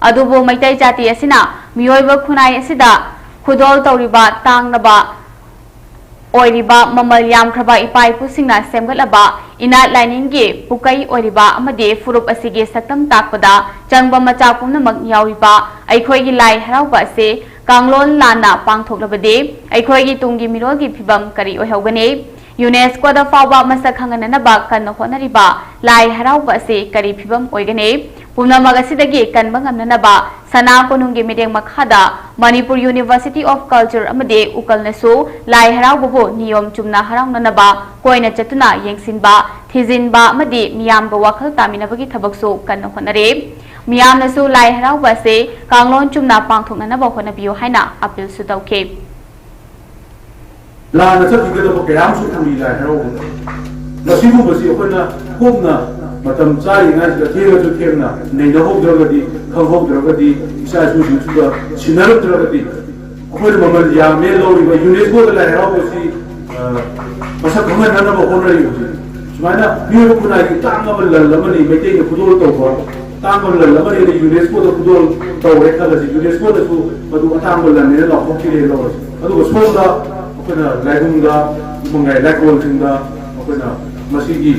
ꯑꯗꯨꯕꯨ ꯃꯩꯇꯩ ꯖꯥꯇꯤ ꯑꯁꯤꯅ ꯃꯤꯑꯣꯏꯕ ꯈꯨꯟꯅꯥꯏ ꯑꯁꯤꯗ ꯈꯨꯗꯣꯜ ꯇꯧꯔꯤꯕ ꯇꯥꯡꯂꯕ ꯑꯣꯏꯔꯤꯕ ꯃꯃꯜ ꯌꯥꯝꯈ꯭ꯔꯕ ꯏꯄꯥ ꯏꯄꯨꯁꯤꯡꯅ ꯁꯦꯝꯒꯠꯂꯕ ꯏꯅꯥꯠ ꯂꯥꯏꯅꯤꯡꯒꯤ ꯄꯨꯀꯩ ꯑꯣꯏꯔꯤꯕ ꯑꯃꯗꯤ ꯐꯨꯔꯨꯞ ꯑꯁꯤꯒꯤ ꯁꯛꯇꯝ ꯇꯥꯛꯄꯗ ꯆꯪꯕ ꯃꯆꯥꯛ ꯄꯨꯝꯅꯃꯛ ꯌꯥꯎꯔꯤꯕ ꯑꯩꯈꯣꯏꯒꯤ ꯂꯥꯏ ꯍꯔꯥꯎꯕ ꯑꯁꯤ ꯀꯥꯡꯂꯣꯟ ꯂꯥꯟꯅ ꯄꯥꯡꯊꯣꯛꯂꯕꯗꯤ ꯑꯩꯈꯣꯏꯒꯤ ꯇꯨꯡꯒꯤ ꯃꯤꯔꯣꯜꯒꯤ ꯐꯤꯕꯝ ꯀꯔꯤ ꯑꯣꯏꯍꯧꯒꯅꯤ? ꯌꯨꯅꯦꯁꯀꯣꯗ ꯐꯥꯎꯕ ꯃꯁꯛ ꯈꯪꯍꯟꯅꯅꯕ ꯀꯟꯅ ꯍꯣꯠꯅꯔꯤꯕ ꯂꯥꯏ ꯍꯔꯥꯎꯕ ꯑꯁꯤ ꯀꯔꯤ ꯐꯤꯕꯝ ꯑꯣꯏꯒꯅꯤ? ꯄꯨꯝꯅꯃꯛ ꯑꯁꯤꯗꯒꯤ ꯀꯟꯕ ꯉꯝꯅꯅꯕ ꯁꯅꯥ ꯀꯣꯅꯨꯡꯒꯤ ꯃꯤꯠꯌꯦꯡ ꯃꯈꯥꯗ ꯃꯅꯤꯄꯨꯔ University of Culture ꯑꯃꯗꯤ ꯎꯀꯜꯅꯁꯨ ꯂꯥꯏ ꯍꯔꯥꯎꯕꯕꯨ ꯅꯤꯌꯣꯝ ꯆꯨꯝꯅ ꯍꯔꯥꯎꯅꯅꯕ ꯀꯣꯏꯅ ꯆꯠꯇꯨꯅ ꯌꯦꯡꯁꯤꯟꯕ, ꯊꯤꯖꯤꯟꯕ ꯑꯃꯗꯤ ꯃꯤꯌꯥꯝꯒ ꯋꯥꯈꯜ ꯇꯥꯃꯤꯟꯅꯕꯒꯤ ꯊꯕꯛꯁꯨ ꯀꯟꯅ ꯍꯣꯠꯅꯔꯤ꯫ ꯃꯤꯌꯥꯝꯅꯁꯨ ꯂꯥꯏ ꯍꯔꯥꯎꯕ ꯑꯁꯤ ꯀꯥꯡꯂꯣꯟ ꯆꯨꯝꯅ ꯄꯥꯡꯊꯣꯛꯅꯅꯕ ꯍꯣꯠꯅꯕꯤꯌꯨ ꯍꯥꯏꯅ ꯑꯄꯤꯜꯁꯨ ꯇꯧꯈꯤ꯫ ꯂꯥꯟꯅ ꯆꯠꯈꯤꯒꯗꯕ ꯀꯌꯥ ꯑꯃꯁꯨ ꯎꯔꯤ ꯂꯥꯏ ꯍꯔꯥꯎꯕꯗ꯫ ꯃꯁꯤꯒꯨꯝꯕꯁꯤ ꯑꯩꯈꯣꯏꯅ ꯀꯨꯞꯅ ꯃꯇꯝ ꯆꯥꯔꯤꯉꯩꯁꯤꯗ ꯊꯦꯡꯉꯁꯨ ꯊꯦꯡꯅ ꯅꯩꯅꯍꯧꯗ꯭ꯔꯒꯗꯤ, ꯈꯪꯍꯧꯗ꯭ꯔꯒꯗꯤ, ꯏꯆꯥ ꯏꯁꯨꯁꯤꯡꯁꯤꯗ ꯁꯤꯟꯅꯔꯝꯗ꯭ꯔꯒꯗꯤ, ꯑꯩꯈꯣꯏꯅ ꯃꯃꯜ ꯌꯥꯝꯃꯦ ꯂꯧꯔꯤꯕ ꯌꯨꯅꯦꯁꯀꯣꯗ ꯂꯥꯏ ꯍꯔꯥꯎꯕꯁꯤ, ꯑ, ꯃꯁꯛ ꯈꯪꯍꯟꯅꯅꯕ ꯍꯣꯠꯅꯔꯤꯕꯁꯤ꯫ ꯁꯨꯃꯥꯏꯅ ꯃꯤꯑꯣꯏꯕ ꯈꯨꯟꯅꯥꯏꯒꯤ ꯇꯥꯡꯂꯕ ꯂꯟ ꯑꯃꯅꯤ, ꯃꯩꯇꯩꯅ ꯈꯨꯗꯣꯜ ꯇꯧꯕ ꯇꯥꯡꯕ ꯂꯟ ꯑꯃꯅꯤꯅ ꯌꯨꯅꯦꯁꯀꯣꯗ ꯈꯨꯗꯣꯜ ꯇꯧꯔꯦ ꯈꯜꯂꯁꯤ, ꯌꯨꯅꯦꯁꯀꯣꯗꯁꯨ ꯃꯗꯨ ꯑꯇꯥꯡꯕ ꯂꯟꯅꯦꯅ ꯂꯥꯎꯊꯣꯛꯄꯤꯔꯦ ꯂꯧꯔꯁꯤ꯫ ꯑꯗꯨꯒ ꯁꯣꯝꯗ ꯑꯩꯈꯣꯏꯅ ꯂꯥꯏꯕꯨꯡꯗ, ꯎꯃꯪ ꯂꯥꯏ ꯂꯥꯏꯀꯣꯜꯁꯤꯡꯗ ꯑꯩꯈꯣꯏꯅ ꯃꯁꯤꯒꯤ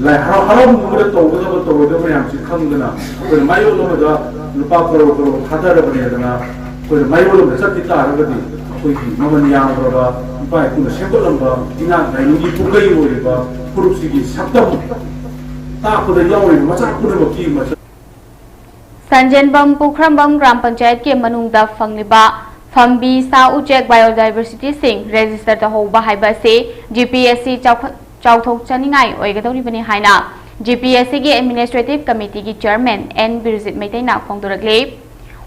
ꯂꯥꯏ ꯍꯔꯥꯎ ꯍꯔꯥꯎꯕꯗ ꯇꯧꯒꯗꯕ ꯇꯧꯔꯣꯏꯗꯕ ꯃꯌꯥꯝꯁꯤ ꯈꯪꯗꯅ ꯑꯩꯈꯣꯏꯅ ꯃꯥꯏꯑꯣꯟ ꯑꯃꯗ ꯂꯨꯄꯥ ꯀꯔꯣꯔ ꯀꯔꯣꯔ ꯊꯥꯗꯔꯕꯅꯦꯗꯅ ꯑꯩꯈꯣꯏꯅ ꯃꯥꯏꯑꯣꯟ ꯑꯃꯗ ꯆꯠꯈꯤ ꯇꯥꯔꯒꯗꯤ ꯑꯩꯈꯣꯏꯒꯤ ꯃꯃꯜ ꯌꯥꯝꯂꯕ ꯏꯄꯥ ꯏꯄꯨꯅ ꯁꯦꯝꯒꯠꯂꯝꯕ ꯏꯅꯥꯠ ꯂꯥꯏꯅꯤꯡꯒꯤ ꯄꯨꯀꯩ ꯑꯣꯏꯔꯤꯕ ꯐꯨꯔꯨꯞꯁꯤꯒꯤ ꯁꯛꯇꯝ ꯇꯥꯛꯄꯗ ꯌꯥꯎꯔꯤꯕ ꯃꯆꯥꯛ ꯄꯨꯝꯅꯃꯛꯀꯤ ꯃꯆꯜ ꯁꯟꯖꯦꯟꯕꯝ ꯄꯨꯈ꯭ꯔꯝꯕꯝ ꯒ꯭ꯔꯥꯝ ꯄꯟꯆꯥꯌꯠꯀꯤ ꯃꯅꯨꯡꯗ ꯐꯪꯂꯤꯕ ꯐꯝꯕꯤ, ꯁꯥ ꯎꯆꯦꯛ, biodiversityꯁꯤꯡ register ꯇꯧꯍꯧꯕ ꯍꯥꯏꯕ ꯑꯁꯤ G P S C ꯆꯥꯎꯈꯠ-, ꯆꯥꯎꯊꯣꯛꯆꯅꯤꯡꯉꯥꯏ ꯑꯣꯏꯒꯗꯧꯔꯤꯕꯅꯤ ꯍꯥꯏꯅ G P S Cꯒꯤ Administrative Committeeꯒꯤ Chairman N ꯕꯤꯔꯖꯤꯠ ꯃꯩꯇꯩꯅ ꯐꯣꯡꯗꯣꯔꯛꯂꯤ꯫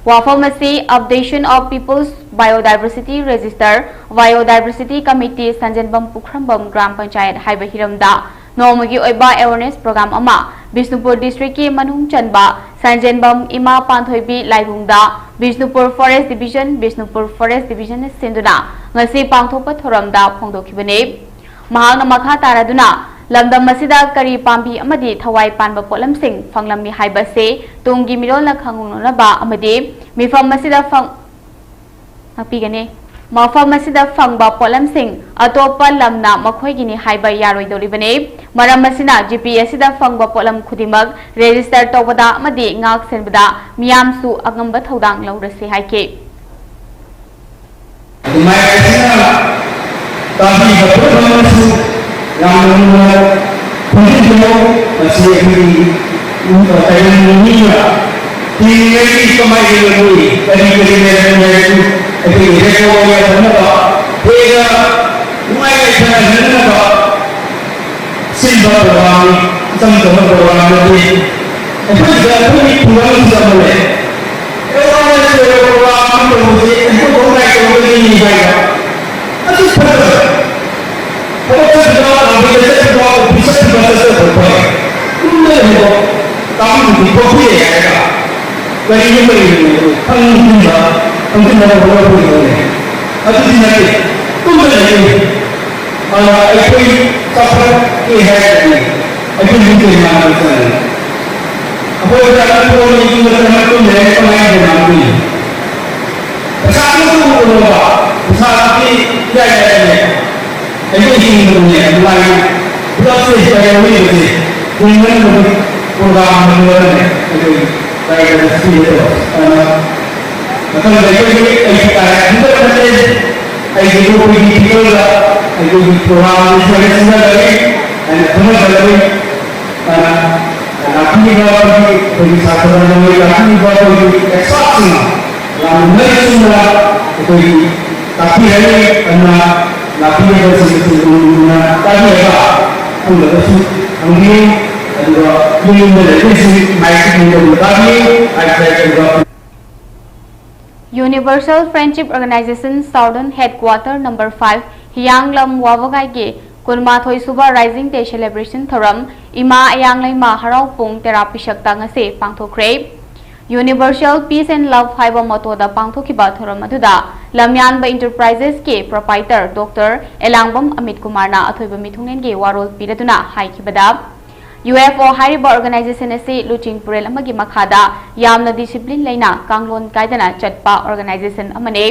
ꯋꯥꯐꯝ ꯑꯁꯤ Updation of People's Biodiversity Register, Biodiversity Committee, ꯁꯟꯖꯦꯟꯕꯝ ꯄꯨꯈ꯭ꯔꯝꯕꯝ ꯒ꯭ꯔꯥꯝ ꯄꯟꯆꯥꯌꯠ ꯍꯥꯏꯕ ꯍꯤꯔꯝꯗ ꯅꯣꯡꯃꯒꯤ ꯑꯣꯏꯕ awareness program ꯑꯃ ꯕꯤꯁꯅꯨꯄꯨꯔ districtꯀꯤ ꯃꯅꯨꯡ ꯆꯟꯕ ꯁꯟꯖꯦꯟꯕꯝ ꯏꯃꯥ ꯄꯥꯟꯊꯣꯏꯕꯤ ꯂꯥꯏꯕꯨꯡꯗ Bishnupur Forest Division, Bishnupur Forest Divisionꯅ ꯁꯤꯟꯗꯨꯅ ꯉꯁꯤ ꯄꯥꯡꯊꯣꯛꯄ ꯊꯧꯔꯝꯗ ꯐꯣꯡꯗꯣꯛꯈꯤꯕꯅꯤ꯫ ꯃꯍꯥꯛꯅ ꯃꯈꯥ ꯇꯥꯔꯗꯨꯅ ꯂꯝꯗꯝ ꯑꯁꯤꯗ ꯀꯔꯤ ꯄꯥꯝꯕꯤ ꯑꯃꯗꯤ ꯊꯋꯥꯏ ꯄꯥꯟꯕ ꯄꯣꯠꯂꯝꯁꯤꯡ ꯐꯪꯂꯝꯃꯤ ꯍꯥꯏꯕꯁꯤ ꯇꯨꯡꯒꯤ ꯃꯤꯔꯣꯜꯅ ꯈꯪꯍꯧꯅꯅꯕ ꯑꯃꯗꯤ ꯃꯤꯐꯝ ꯑꯁꯤꯗ ꯐꯪ-, ꯉꯥꯛꯄꯤꯒꯅꯤ꯫ ꯃꯐꯝ ꯑꯁꯤꯗ ꯐꯪꯕ ꯄꯣꯠꯂꯝꯁꯤꯡ ꯑꯇꯣꯞꯄ ꯂꯝꯅ ꯃꯈꯣꯏꯒꯤꯅꯤ ꯍꯥꯏꯕ ꯌꯥꯔꯣꯏꯗꯧꯔꯤꯕꯅꯤ꯫ ꯃꯔꯝ ꯑꯁꯤꯅ, ꯖꯤ ꯄꯤ ꯑꯦ ꯑꯁꯤꯗ ꯐꯪꯕ ꯄꯣꯠꯂꯝ ꯈꯨꯗꯤꯡꯃꯛ ꯔꯦꯖꯤꯁꯇꯔ ꯇꯧꯕꯗ ꯑꯃꯗꯤ ꯉꯥꯛ ꯁꯦꯟꯕꯗ ꯃꯤꯌꯥꯝꯁꯨ ꯑꯉꯝꯕ ꯊꯧꯗꯥꯡ ꯂꯧꯔꯁꯤ ꯍꯥꯏꯈꯤ꯫ ꯑꯗꯨꯃꯥꯏꯅ ꯇꯥꯕꯤꯕ ꯄꯨꯝꯅꯃꯛꯁꯨ ꯌꯥꯝꯅ ꯃꯨꯟꯅ ꯈꯪꯖꯤꯟꯕꯤꯌꯨ꯫ ꯃꯁꯤ ꯑꯩꯈꯣꯏꯒꯤ ꯇꯥꯏꯕꯪ ꯃꯤꯅ ꯍꯤꯡꯂꯤꯉꯩꯒꯤ ꯀꯃꯥꯏꯅ ꯂꯩꯔꯝꯃꯤ, ꯀꯔꯤ ꯀꯔꯤ ꯂꯩꯔꯝꯃꯤ ꯍꯥꯏꯕꯗꯨ ꯑꯩꯈꯣꯏꯒꯤ ꯔꯦꯀꯣꯔꯗ ꯑꯣꯏꯅ ꯊꯝꯅꯕ, ꯍꯦꯟꯅ ꯅꯨꯡꯉꯥꯏ ꯌꯥꯏꯐꯅ ꯍꯤꯡꯅꯅꯕ ꯁꯤꯟꯕ ꯄ꯭ꯔꯣꯒ꯭ꯔꯥꯝꯅꯤ, ꯏꯆꯝ ꯆꯝꯕ ꯄ꯭ꯔꯣꯒ꯭ꯔꯥꯝ ꯅꯠꯇꯦ꯫ ꯑꯩꯈꯣꯏꯗ ꯑꯩꯈꯣꯏꯒꯤ ꯈꯨꯡꯒꯪꯁꯤꯗ ꯑꯃ ꯂꯩ꯫ ꯑꯦꯋꯥꯔꯅꯦꯁ ꯑꯣꯏꯕ ꯄ꯭ꯔꯣꯒ꯭ꯔꯥꯝ ꯑꯃ ꯇꯧꯕꯁꯤ ꯑꯩꯈꯣꯏ ꯈꯨꯡꯒꯪ ꯂꯥꯏ ꯇꯧꯕꯒꯤꯅꯤ ꯍꯥꯏꯕ꯫ ꯑꯗꯨ ꯐꯠꯇꯕ꯫ ꯊꯕꯛ ꯆꯠꯄꯗ, ꯂꯝꯕꯤꯗ ꯆꯠꯄꯗ, ꯑꯣꯐꯤꯁ ꯆꯠꯄꯗ, ꯆꯠꯄꯗ ꯐꯩ꯫ ꯌꯨꯝꯗ ꯂꯩꯕꯗꯣ ꯀꯥꯡꯕꯨꯗꯤ ꯊꯣꯛꯄ ꯌꯥꯏ ꯍꯥꯏꯔꯒ ꯀꯔꯤꯅꯣ ꯀꯔꯤꯅꯣ ꯈꯪꯖꯤꯟꯕ, ꯈꯪꯖꯤꯟꯅꯕ ꯍꯣꯠꯅꯕꯒꯤꯗꯃꯛꯅꯦ꯫ ꯑꯗꯨꯗꯤ ꯅꯠꯇꯦ꯫ ꯇꯨꯝꯗ ꯂꯩꯌꯨ꯫ ꯑꯗꯨꯅ ꯑꯩꯈꯣꯏ ꯆꯥꯎꯈꯠꯀꯦ ꯍꯥꯏꯔꯒꯗꯤ ꯑꯩꯈꯣꯏ ꯌꯨꯝꯗ ꯉꯥꯡꯕ ꯆꯪꯉꯤ꯫ ꯑꯩꯈꯣꯏ ꯑꯣꯖꯥꯅ ꯊꯣꯛꯑꯅꯤ, ꯌꯨꯝꯗ ꯆꯪꯉꯛꯄ ꯂꯥꯏꯔꯤꯛ ꯀꯃꯥꯏꯅ ꯉꯥꯡꯗꯣꯏꯅꯣ? ꯄꯩꯁꯥ ꯑꯃ ꯄꯨꯔꯛꯑꯣꯕ, ꯄꯩꯁꯥꯗꯨꯗꯤ ꯏꯔꯥꯏ ꯂꯥꯏꯕꯅꯦ꯫ ꯑꯩꯈꯣꯏ ꯍꯤꯡꯕꯗꯅꯦ ꯑꯗꯨꯃꯥꯏꯅ ꯄꯨꯂꯞꯁꯦ ꯄ꯭ꯔꯥꯏꯌꯣꯔꯤꯇꯤꯁꯦ ꯍꯤꯡꯅꯅꯕꯒꯤ ꯄ꯭ꯔꯣꯒ꯭ꯔꯥꯝ ꯑꯃ ꯂꯣꯏꯔꯝꯃꯦ ꯑꯩꯈꯣꯏ ꯄ꯭ꯔꯥꯏꯌꯣꯔꯤꯇꯤ ꯄꯤꯒꯗꯕ꯫ ꯑꯗꯨꯅ ꯃꯊꯪꯗ ꯑꯩꯈꯣꯏꯒꯤ ꯑꯩꯒꯤ ꯀꯥ ꯍꯦꯟꯅ ꯈꯟꯖꯕ ꯅꯠꯇꯦ꯫ ꯑꯩꯒꯤ ꯑꯩꯈꯣꯏꯒꯤ ꯐꯤꯕꯝꯗ ꯑꯩꯈꯣꯏꯒꯤ ꯄ꯭ꯔꯣꯒ꯭ꯔꯥꯝ ꯑꯃ ꯁꯣꯏꯗꯅ ꯁꯤꯟꯖꯔꯒꯦ ꯍꯥꯏꯅ ꯈꯟꯅꯖꯔꯒꯦ꯫ ꯑꯗꯨꯅ ꯂꯥꯛꯄꯤꯔꯤꯕ ꯑꯩꯈꯣꯏꯒꯤ ꯁꯥꯇ꯭ꯔ ꯃꯌꯥꯝ, ꯂꯥꯛꯄꯤꯔꯤꯕ ꯑꯩꯈꯣꯏꯒꯤ ꯑꯦꯛꯁꯄꯥꯔꯠꯁꯤꯡꯅ ꯌꯥꯝꯅ ꯃꯔꯤꯛ ꯆꯨꯝꯅ ꯑꯩꯈꯣꯏꯒꯤ ꯇꯥꯛꯄꯤꯔꯅꯤ꯫ ꯑꯗꯨꯅ ꯂꯥꯛꯄꯤꯔꯤꯕꯁꯤꯡ ꯑꯁꯤ ꯃꯨꯟꯅ ꯇꯥꯕꯤꯔꯒ ꯑꯈꯪꯕꯗꯁꯨ ꯍꯪꯕꯤꯌꯨ꯫ ꯑꯗꯨꯒ ꯌꯨꯝ ꯌꯨꯝꯗ ꯂꯩꯕꯁꯤꯡ ꯃꯥꯏꯛ ꯈꯨꯝꯕꯗ ꯇꯥꯕꯤꯌꯨ ꯍꯥꯏꯕꯁꯦ꯫ ꯑꯗꯨꯒ Universal Friendship Organization Southern Headquarter number five ꯍꯤꯌꯥꯡꯂꯝ ꯋꯥꯕꯒꯥꯏꯒꯤ ꯀꯨꯟꯃꯥꯊꯣꯏ ꯁꯨꯕ Rising Day Celebration ꯊꯧꯔꯝ ꯏꯃꯥ ꯑꯌꯥꯡꯂꯩꯃ ꯍꯔꯥꯎ ꯄꯨꯡ ꯇꯔꯥ ꯄꯤꯁꯛꯇ ꯉꯁꯤ ꯄꯥꯡꯊꯣꯛꯈ꯭ꯔꯦ꯫ Universal Peace and Love ꯍꯥꯏꯕ ꯃꯣꯇꯣꯗ ꯄꯥꯡꯊꯣꯛꯈꯤꯕ ꯊꯧꯔꯝ ꯑꯗꯨꯗ ꯂꯝꯌꯥꯟꯕ Enterprises ꯀꯤ proprietor Doctor ꯑꯦꯂꯥꯡꯕꯝ ꯑꯃꯤꯠ ꯀꯨꯃꯥꯔꯅ ꯑꯊꯣꯏꯕ ꯃꯤꯊꯨꯡꯂꯦꯟꯒꯤ ꯋꯥꯔꯣꯜ ꯄꯤꯔꯗꯨꯅ ꯍꯥꯏꯈꯤꯕꯗ, UFO ꯍꯥꯏꯔꯤꯕ organization ꯑꯁꯤ ꯂꯨꯆꯤꯡ ꯄꯨꯔꯦꯜ ꯑꯃꯒꯤ ꯃꯈꯥꯗ ꯌꯥꯝꯅ discipline ꯂꯩꯅ ꯀꯥꯡꯂꯣꯟ ꯀꯥꯏꯗꯅ ꯆꯠꯄ organization ꯑꯃꯅꯤ꯫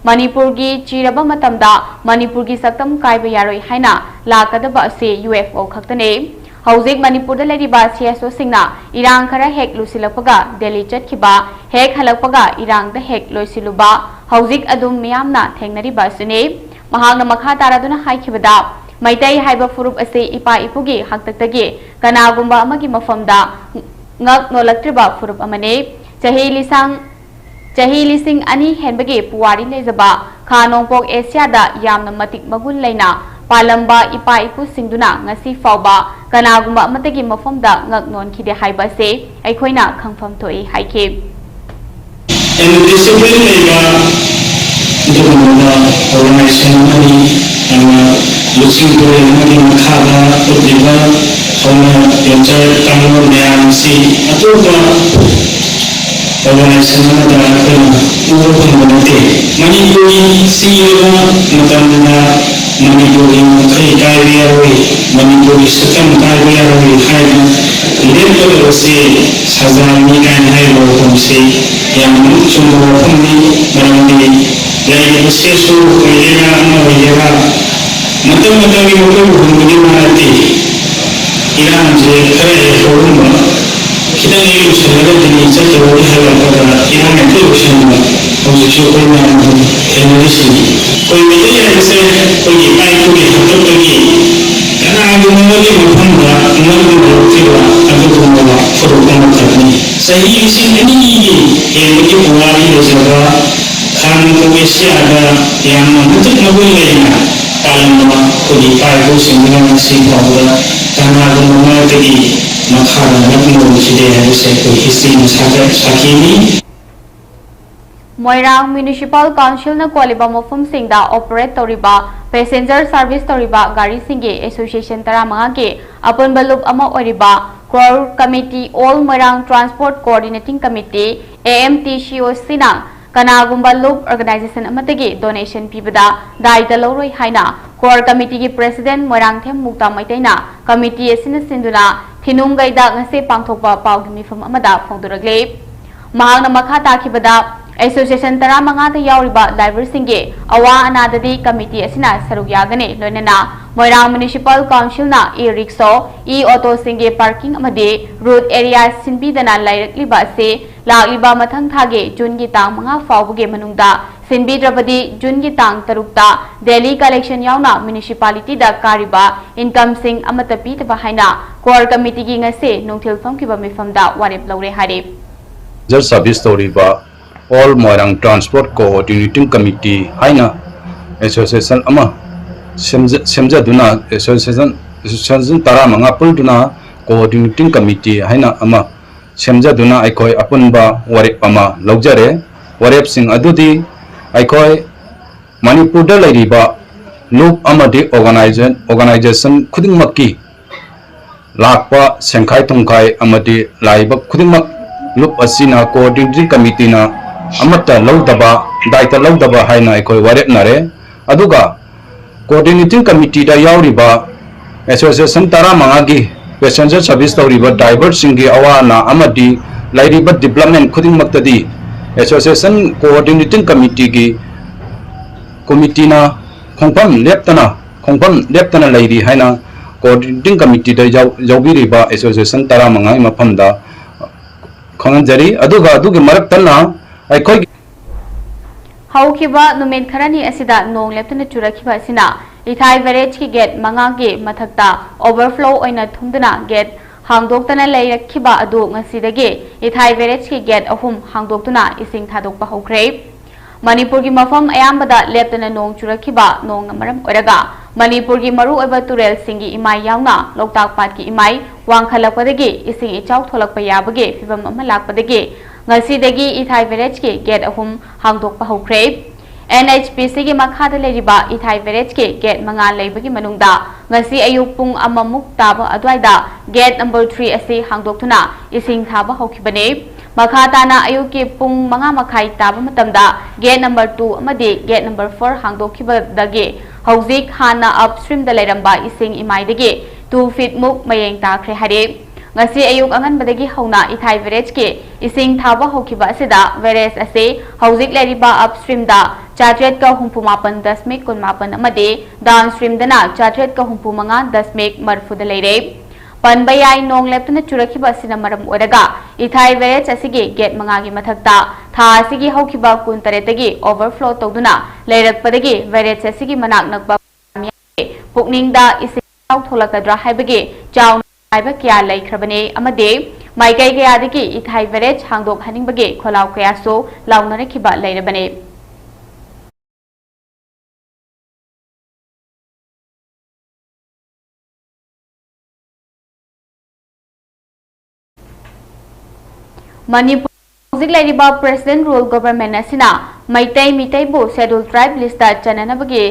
ꯃꯅꯤꯄꯨꯔꯒꯤ ꯆꯤꯔꯕ ꯃꯇꯝꯗ ꯃꯅꯤꯄꯨꯔꯒꯤ ꯁꯛꯇꯝ ꯀꯥꯏꯕ ꯌꯥꯔꯣꯏ ꯍꯥꯏꯅ ꯂꯥꯛꯀꯗꯕ ꯑꯁꯤ UFO ꯈꯛꯇꯅꯤ꯫ ꯍꯧꯖꯤꯛ ꯃꯅꯤꯄꯨꯔꯗ ꯂꯩꯔꯤꯕ CSO ꯁꯤꯡꯅ ꯏꯔꯥꯡ ꯈꯔ ꯍꯦꯛ ꯂꯨꯁꯤꯜꯂꯛꯄꯒ ꯗꯦꯜꯂꯤ ꯆꯠꯈꯤꯕ, ꯍꯦꯛ ꯍꯜꯂꯛꯄꯒ ꯏꯔꯥꯡꯗ ꯍꯦꯛ ꯂꯣꯏꯁꯤꯜꯂꯨꯕ ꯍꯧꯖꯤꯛ ꯑꯗꯨꯝ ꯃꯤꯌꯥꯝꯅ ꯊꯦꯡꯅꯔꯤꯕ ꯑꯁꯤꯅꯤ꯫ ꯃꯍꯥꯛꯅ ꯃꯈꯥ ꯇꯥꯔꯗꯨꯅ ꯍꯥꯏꯈꯤꯕꯗ, ꯃꯩꯇꯩ ꯍꯥꯏꯕ ꯐꯨꯔꯨꯞ ꯑꯁꯤ ꯏꯄꯥ ꯏꯄꯨꯒꯤ ꯍꯥꯛꯇꯛꯇꯒꯤ ꯀꯅꯥꯒꯨꯝꯕ ꯑꯃꯒꯤ ꯃꯐꯝꯗ ꯉꯛ ꯅꯣꯜꯂꯛꯇ꯭ꯔꯤꯕ ꯐꯨꯔꯨꯞ ꯑꯃꯅꯤ꯫ ꯆꯍꯤ ꯂꯤꯁꯥꯡ ꯆꯍꯤ ꯂꯤꯁꯤꯡ ꯑꯅꯤ ꯍꯦꯟꯕꯒꯤ ꯄꯨꯋꯥꯔꯤ ꯂꯩꯖꯕ ꯈꯥ ꯅꯣꯡꯄꯣꯛ ꯑꯦꯁꯤꯌꯥꯗ ꯌꯥꯝꯅ ꯃꯇꯤꯛ ꯃꯒꯨꯟ ꯂꯩꯅ ꯄꯥꯜꯂꯝꯕ ꯏꯄꯥ ꯏꯄꯨꯁꯤꯡꯗꯨꯅ ꯉꯁꯤ ꯐꯥꯎꯕ ꯀꯅꯥꯒꯨꯝꯕ ꯑꯃꯠꯇꯒꯤ ꯃꯐꯝꯗ ꯉꯛ ꯅꯣꯟꯈꯤꯗꯦ ꯍꯥꯏꯕ ꯑꯁꯤ ꯑꯩꯈꯣꯏꯅ ꯈꯪꯐꯝ ꯊꯣꯛꯏ ꯍꯥꯏꯈꯤ꯫ ꯌꯥꯝꯅ discipline ꯂꯩꯕ ꯑꯗꯨꯒꯨꯝꯂꯕ organization ꯑꯃꯅꯤ꯫ ꯌꯥꯝꯅ ꯂꯨꯆꯤꯡ ꯄꯨꯔꯦꯜ ꯑꯃꯒꯤ ꯃꯈꯥꯗ ꯎꯠꯂꯤꯕ ꯍꯧꯅ ꯌꯣꯟꯆꯥꯛ ꯀꯥꯡꯂꯣꯟ ꯃꯌꯥꯝ ꯑꯁꯤ ꯑꯇꯣꯞꯄ organization ꯑꯃꯗ ꯑꯩꯈꯣꯏꯅ ꯎꯕ ꯐꯪꯕ ꯅꯠꯇꯦ꯫ ꯃꯅꯤꯄꯨꯔꯒꯤ ꯆꯤꯔꯕ ꯃꯇꯝꯗ ꯃꯅꯤꯄꯨꯔꯒꯤ ꯉꯝꯈꯩ ꯀꯥꯏꯕ ꯌꯥꯔꯣꯏ, ꯃꯅꯤꯄꯨꯔꯒꯤ ꯁꯛꯇꯝ ꯀꯥꯏꯕ ꯌꯥꯔꯣꯏ ꯍꯥꯏꯅ ꯂꯦꯞꯀꯗꯕꯁꯦ ꯁꯖꯥꯅꯤ ꯀꯥꯏꯅ ꯍꯥꯏꯔꯤꯕ ꯋꯥꯐꯝꯁꯤ ꯌꯥꯝꯅ ꯆꯨꯝꯕ ꯋꯥꯐꯝꯅꯤ꯫ ꯃꯔꯝꯗꯤ ꯂꯩꯔꯤꯕ CSO ꯑꯣꯏꯒꯦꯔꯥ ꯑꯃ ꯑꯣꯏꯒꯦꯔꯥ ꯃꯇꯝ ꯃꯇꯝꯒꯤ ꯃꯈꯣꯏꯕꯨ ꯍꯣꯡꯕꯗꯤ ꯃꯥ ꯅꯠꯇꯦ꯫ ꯏꯔꯥꯡꯁꯦ ꯈꯔ ꯍꯦꯛ ꯍꯧꯔꯝꯕ, ꯈꯤꯇꯪ ꯍꯦꯛ ꯂꯨꯁꯜꯂꯒ ꯗꯤꯜꯂꯤ ꯆꯠꯇꯧꯔꯗꯤ ꯍꯜꯂꯛꯄꯗ ꯏꯔꯥꯡ ꯍꯦꯛꯇ ꯂꯨꯁꯟꯕ ꯍꯧꯖꯤꯛꯁꯨ ꯑꯩꯈꯣꯏ ꯃꯌꯥꯝ ꯑꯗꯨꯝ ꯊꯦꯡꯅꯔꯤꯁꯤꯅꯤ꯫ ꯑꯩꯈꯣꯏ ꯃꯩꯇꯩ ꯍꯥꯏꯕꯁꯦ ꯑꯩꯈꯣꯏꯒꯤ ꯏꯄꯥ ꯏꯄꯨꯒꯤ ꯍꯥꯛꯇꯛꯇꯒꯤ ꯀꯅꯥꯒꯨꯝꯕ ꯑꯃꯒꯤ ꯃꯐꯝꯗ ꯉꯛꯅ ꯂꯧꯔꯛꯈꯤꯕ ꯑꯗꯨꯒꯨꯝꯂꯕ ꯐꯨꯔꯨꯞ ꯑꯃꯈꯛꯅꯤ꯫ ꯆꯍꯤ ꯂꯤꯁꯤꯡ ꯑꯅꯤꯒꯤ ꯍꯦꯟꯕꯒꯤ ꯄꯨꯋꯥꯔꯤ ꯂꯩꯖꯕ ꯈꯥ ꯅꯣꯡꯄꯣꯛ ꯑꯦꯁꯤꯌꯥꯗ ꯌꯥꯝꯅ ꯃꯇꯤꯛ ꯃꯒꯨꯟ ꯂꯩꯅ ꯄꯥꯜꯂꯝꯕ ꯑꯩꯈꯣꯏꯒꯤ ꯏꯄꯥ ꯏꯄꯨꯁꯤꯡꯗꯨꯅ ꯉꯁꯤ ꯐꯥꯎꯕꯗ ꯀꯅꯥꯒꯨꯝꯕ ꯃꯔꯛꯇꯒꯤ ꯃꯈꯥꯗ ꯅꯞꯅ ꯂꯩꯈꯤꯗꯦ ꯍꯥꯏꯕꯁꯦ ꯑꯩꯈꯣꯏ historyꯅ ꯁꯥꯈꯤ-, ꯁꯥꯈꯤꯅꯤ꯫ ꯃꯣꯏꯔꯥꯡ Municipal Councilꯅ ꯀꯣꯜꯂꯤꯕ ꯃꯐꯝꯁꯤꯡꯗ operate ꯇꯧꯔꯤꯕ passenger service ꯇꯧꯔꯤꯕ ꯒꯥꯔꯤꯁꯤꯡꯒꯤ association ꯇꯔꯥꯃꯉꯥꯒꯤ ꯑꯄꯨꯟꯕ ꯂꯨꯞ ꯑꯃ ꯑꯣꯏꯔꯤꯕ Core Committee, All Moirang Transport Coordinating Committee, AMTCOCꯅ ꯀꯅꯥꯒꯨꯝꯕ ꯂꯨꯞ organization ꯑꯃꯠꯇꯒꯤ donation ꯄꯤꯕꯗ ꯗꯥꯏꯇ ꯂꯧꯔꯣꯏ ꯍꯥꯏꯅ Core Committeeꯒꯤ President ꯃꯣꯏꯔꯥꯡꯊꯦꯝ ꯃꯨꯛꯇꯥ ꯃꯩꯇꯩꯅ committee ꯑꯁꯤꯅ ꯁꯤꯟꯗꯨꯅ ꯊꯤꯅꯨꯡꯒꯩꯗ ꯉꯁꯤ ꯄꯥꯡꯊꯣꯛꯄ ꯄꯥꯎꯒꯤ ꯃꯤꯐꯝ ꯑꯃꯗ ꯐꯣꯡꯗꯣꯔꯛꯂꯤ꯫ ꯃꯍꯥꯛꯅ ꯃꯈꯥ ꯇꯥꯈꯤꯕꯗ, association ꯇꯔꯥꯃꯉꯥꯗ ꯌꯥꯎꯔꯤꯕ driverꯁꯤꯡꯒꯤ ꯑꯋꯥ ꯑꯅꯥꯗꯗꯤ committee ꯑꯁꯤꯅ ꯁꯔꯨꯛ ꯌꯥꯒꯅꯤ, ꯂꯣꯏꯅꯅ ꯃꯣꯏꯔꯥꯡ Municipal Councilꯅ e-rickshaw, e-autoꯁꯤꯡꯒꯤ parking ꯑꯃꯗꯤ route area ꯁꯤꯟꯕꯤꯗꯅ ꯂꯩꯔꯛꯂꯤꯕ ꯑꯁꯤ ꯂꯥꯛꯂꯤꯕ ꯃꯊꯪ ꯊꯥꯒꯤ Juneꯒꯤ ꯇꯥꯡ ꯃꯉꯥ ꯐꯥꯎꯕꯒꯤ ꯃꯅꯨꯡꯗ ꯁꯤꯟꯕꯤꯗ꯭ꯔꯕꯗꯤ Juneꯒꯤ ꯇꯥꯡ ꯇꯔꯨꯛꯇ daily collection ꯌꯥꯎꯅ municipalityꯗ ꯀꯥꯔꯤꯕ incomeꯁꯤꯡ ꯑꯃꯠꯇ ꯄꯤꯗꯕ ꯍꯥꯏꯅ Core Committeeꯒꯤ ꯉꯁꯤ ꯅꯨꯡꯊꯤꯜ ꯐꯝꯈꯤꯕ ꯃꯤꯐꯝꯗ ꯋꯥꯔꯦꯞ ꯂꯧꯔꯦ ꯍꯥꯏꯔꯤ꯫ Passenger service ꯇꯧꯔꯤꯕ All Moirang Transport Coordinating Committee ꯍꯥꯏꯅ association ꯑꯃ ꯁꯦꯝꯖ-, ꯁꯦꯝꯖꯗꯨꯅ association, association ꯇꯔꯥꯃꯉꯥ ꯄꯨꯟꯗꯨꯅ coordinating committee ꯍꯥꯏꯅ ꯑꯃ ꯁꯦꯝꯖꯗꯨꯅ ꯑꯩꯈꯣꯏ ꯑꯄꯨꯟꯕ ꯋꯥꯔꯦꯞ ꯑꯃ ꯂꯧꯖꯔꯦ꯫ ꯋꯥꯔꯦꯞꯁꯤꯡ ꯑꯗꯨꯗꯤ ꯑꯩꯈꯣꯏ ꯃꯅꯤꯄꯨꯔꯗ ꯂꯩꯔꯤꯕ ꯂꯨꯞ ꯑꯃꯗꯤ organiza-, organization ꯈꯨꯗꯤꯡꯃꯛꯀꯤ ꯂꯥꯛꯄ ꯁꯦꯟꯈꯥꯏ ꯊꯨꯝꯈꯥꯏ ꯑꯃꯗꯤ ꯂꯥꯛꯏꯕ ꯈꯨꯗꯤꯡꯃꯛ ꯂꯨꯞ ꯑꯁꯤꯅ coordinating committeeꯅ ꯑꯃꯠꯇ ꯂꯧꯗꯕ, ꯗꯥꯏꯇ ꯂꯧꯗꯕ ꯍꯥꯏꯅ ꯑꯩꯈꯣꯏ ꯋꯥꯔꯦꯞꯅꯔꯦ꯫ ꯑꯗꯨꯒ coordinating committeeꯗ ꯌꯥꯎꯔꯤꯕ association ꯇꯔꯥꯃꯉꯥꯒꯤ passenger service ꯇꯧꯔꯤꯕ driverꯁꯤꯡꯒꯤ ꯑꯋꯥ ꯑꯅꯥ ꯑꯃꯗꯤ ꯂꯩꯔꯤꯕ development ꯈꯨꯗꯤꯡꯃꯛꯇꯗꯤ association coordinating committeeꯒꯤ committeeꯅ ꯈꯣꯡꯐꯝ ꯂꯦꯞꯇꯅ, ꯈꯣꯡꯐꯝ ꯂꯦꯞꯇꯅ ꯂꯩꯔꯤ ꯍꯥꯏꯅ coordinating committeeꯗ ꯌꯥꯎ-, ꯌꯥꯎꯕꯤꯔꯤꯕ association ꯇꯔꯥꯃꯉꯥꯒꯤ ꯃꯐꯝꯗ ꯈꯪꯍꯟꯖꯔꯤ꯫ ꯑꯗꯨꯒ ꯑꯗꯨꯒꯤ ꯃꯔꯛꯇꯅ ꯑꯩꯈꯣꯏꯒꯤ ꯍꯧꯈꯤꯕ ꯅꯨꯃꯤꯠ ꯈꯔꯅꯤ ꯑꯁꯤꯗ ꯅꯣꯡ ꯂꯦꯞꯇꯅ ꯆꯨꯔꯛꯈꯤꯕ ꯑꯁꯤꯅ ꯏꯊꯥꯏ barrageꯀꯤ gate ꯃꯉꯥꯒꯤ ꯃꯊꯛꯇ overflow ꯑꯣꯏꯅ ꯊꯨꯝꯗꯨꯅ gate ꯍꯥꯡꯗꯣꯛꯇꯅ ꯂꯩꯔꯛꯈꯤꯕ ꯑꯗꯨ ꯉꯁꯤꯗꯒꯤ ꯏꯊꯥꯏ barrageꯀꯤ gate ꯑꯍꯨꯝ ꯍꯥꯡꯗꯣꯛꯇꯨꯅ ꯏꯁꯤꯡ ꯊꯥꯗꯣꯛꯄ ꯍꯧꯈ꯭ꯔꯦ꯫ ꯃꯅꯤꯄꯨꯔꯒꯤ ꯃꯐꯝ ꯑꯌꯥꯝꯕꯗ ꯂꯦꯞꯇꯅ ꯅꯣꯡ ꯆꯨꯔꯛꯈꯤꯕ ꯅꯣꯡꯅ ꯃꯔꯝ ꯑꯣꯏꯔꯒ ꯃꯅꯤꯄꯨꯔꯒꯤ ꯃꯔꯨꯑꯣꯏꯕ ꯇꯨꯔꯦꯜꯁꯤꯡꯒꯤ ꯏꯃꯥꯏ ꯌꯥꯎꯅ ꯂꯣꯛꯇꯥꯛ ꯄꯥꯠꯀꯤ ꯏꯃꯥꯏ ꯋꯥꯡꯈꯠꯂꯛꯄꯗꯒꯤ ꯏꯁꯤꯡ ꯏꯆꯥꯎ ꯊꯣꯛꯂꯛꯄ ꯌꯥꯕꯒꯤ ꯐꯤꯚꯝ ꯑꯃ ꯂꯥꯛꯄꯗꯒꯤ ꯉꯁꯤꯗꯒꯤ ꯏꯊꯥꯏ ꯕꯦꯔꯦꯖꯀꯤ ꯒꯦꯠ ꯑꯍꯨꯝ ꯍꯥꯡꯗꯣꯛꯄ ꯍꯧꯈ꯭ꯔꯦ꯫ NHPCꯒꯤ ꯃꯈꯥꯗ ꯂꯩꯔꯤꯕ ꯏꯊꯥꯏ ꯕꯦꯔꯦꯖꯀꯤ ꯒꯦꯠ ꯃꯉꯥ ꯂꯩꯕꯒꯤ ꯃꯅꯨꯡꯗ ꯉꯁꯤ ꯑꯌꯨꯛ ꯄꯨꯡ ꯑꯃꯃꯨꯛ ꯇꯥꯕ ꯑꯗꯨꯋꯥꯏꯗ ꯒꯦꯠ number three ꯑꯁꯤ ꯍꯥꯡꯗꯣꯛꯇꯨꯅ ꯏꯁꯤꯡ ꯊꯥꯕ ꯍꯧꯈꯤꯕꯅꯤ꯫ ꯃꯈꯥ ꯇꯥꯅ ꯑꯌꯨꯛꯀꯤ ꯄꯨꯡ ꯃꯉꯥ ꯃꯈꯥꯏ ꯇꯥꯕ ꯃꯇꯝꯗ ꯒꯦꯠ number two ꯑꯃꯗꯤ ꯒꯦꯠ number four ꯍꯥꯡꯗꯣꯛꯈꯤꯕꯗꯒꯤ ꯍꯧꯖꯤꯛ ꯍꯥꯟꯅ upstreamꯗ ꯂꯩꯔꯝꯕ ꯏꯁꯤꯡ ꯏꯃꯥꯏꯗꯒꯤ two feet ꯃꯨꯛ ꯃꯌꯦꯡ ꯇꯥꯈ꯭ꯔꯦ ꯍꯥꯏꯔꯤ꯫ ꯉꯁꯤ ꯑꯌꯨꯛ ꯑꯉꯟꯕꯗꯒꯤ ꯍꯧꯅ ꯏꯊꯥꯏ ꯕꯦꯔꯦꯖꯀꯤ ꯏꯁꯤꯡ ꯊꯥꯕ ꯍꯧꯈꯤꯕ ꯑꯁꯤꯗ ꯕꯦꯔꯦꯖ ꯑꯁꯤ ꯍꯧꯖꯤꯛ ꯂꯩꯔꯤꯕ upstreamꯗ ꯆꯥꯇ꯭ꯔꯦꯠꯀ ꯍꯨꯝꯐꯨ ꯃꯥꯄꯟ ꯗꯁꯃꯤꯛ ꯀꯨꯟ ꯃꯥꯄꯟ ꯑꯃꯗꯤ downstreamꯗꯅ ꯆꯥꯇ꯭ꯔꯦꯠꯀ ꯍꯨꯝꯐꯨ ꯃꯉꯥ ꯗꯁꯃꯤꯛ ꯃꯔꯤꯐꯨꯗ ꯂꯩꯔꯦ꯫ ꯄꯟꯕ ꯌꯥꯏ, ꯅꯣꯡ ꯂꯦꯞꯇꯅ ꯆꯨꯔꯛꯈꯤꯕ ꯑꯁꯤꯅ ꯃꯔꯝ ꯑꯣꯏꯔꯒ ꯏꯊꯥꯏ ꯕꯦꯔꯦꯖ ꯑꯁꯤꯒꯤ ꯒꯦꯠ ꯃꯉꯥꯒꯤ ꯃꯊꯛꯇ ꯊꯥ ꯑꯁꯤꯒꯤ ꯍꯧꯈꯤꯕ ꯀꯨꯟ ꯇꯔꯦꯠꯇꯒꯤ overflow ꯇꯧꯗꯨꯅ ꯂꯩꯔꯛꯄꯗꯒꯤ ꯕꯦꯔꯦꯖ ꯑꯁꯤꯒꯤ ꯃꯅꯥꯛ ꯅꯛꯄ ꯄꯨꯛꯅꯤꯡꯗ ꯏꯁꯤꯡ ꯏꯆꯥꯎ ꯊꯣꯛꯂꯛꯀꯗ꯭ꯔꯥ ꯍꯥꯏꯕꯒꯤ ꯆꯥꯎꯅ ꯍꯥꯏꯕ ꯀꯌꯥ ꯂꯩꯈ꯭ꯔꯕꯅꯤ ꯑꯃꯗꯤ ꯃꯥꯏꯀꯩ ꯀꯌꯥꯗꯒꯤ ꯏꯊꯥꯏ ꯕꯦꯔꯦꯖ ꯍꯥꯡꯗꯣꯛꯍꯟꯅꯤꯡꯕꯒꯤ ꯈꯣꯜꯂꯥꯎ ꯀꯌꯥꯁꯨ ꯂꯥꯎꯅꯔꯛꯈꯤꯕ ꯂꯩꯔꯕꯅꯤ꯫ ꯃꯅꯤꯄꯨꯔ ꯍꯧꯖꯤꯛ ꯂꯩꯔꯤꯕ President Rule Government ꯑꯁꯤꯅ ꯃꯩꯇꯩ ꯃꯤꯇꯩꯕꯨ Scheduled Tribe listꯇ ꯆꯟꯅꯅꯕꯒꯤ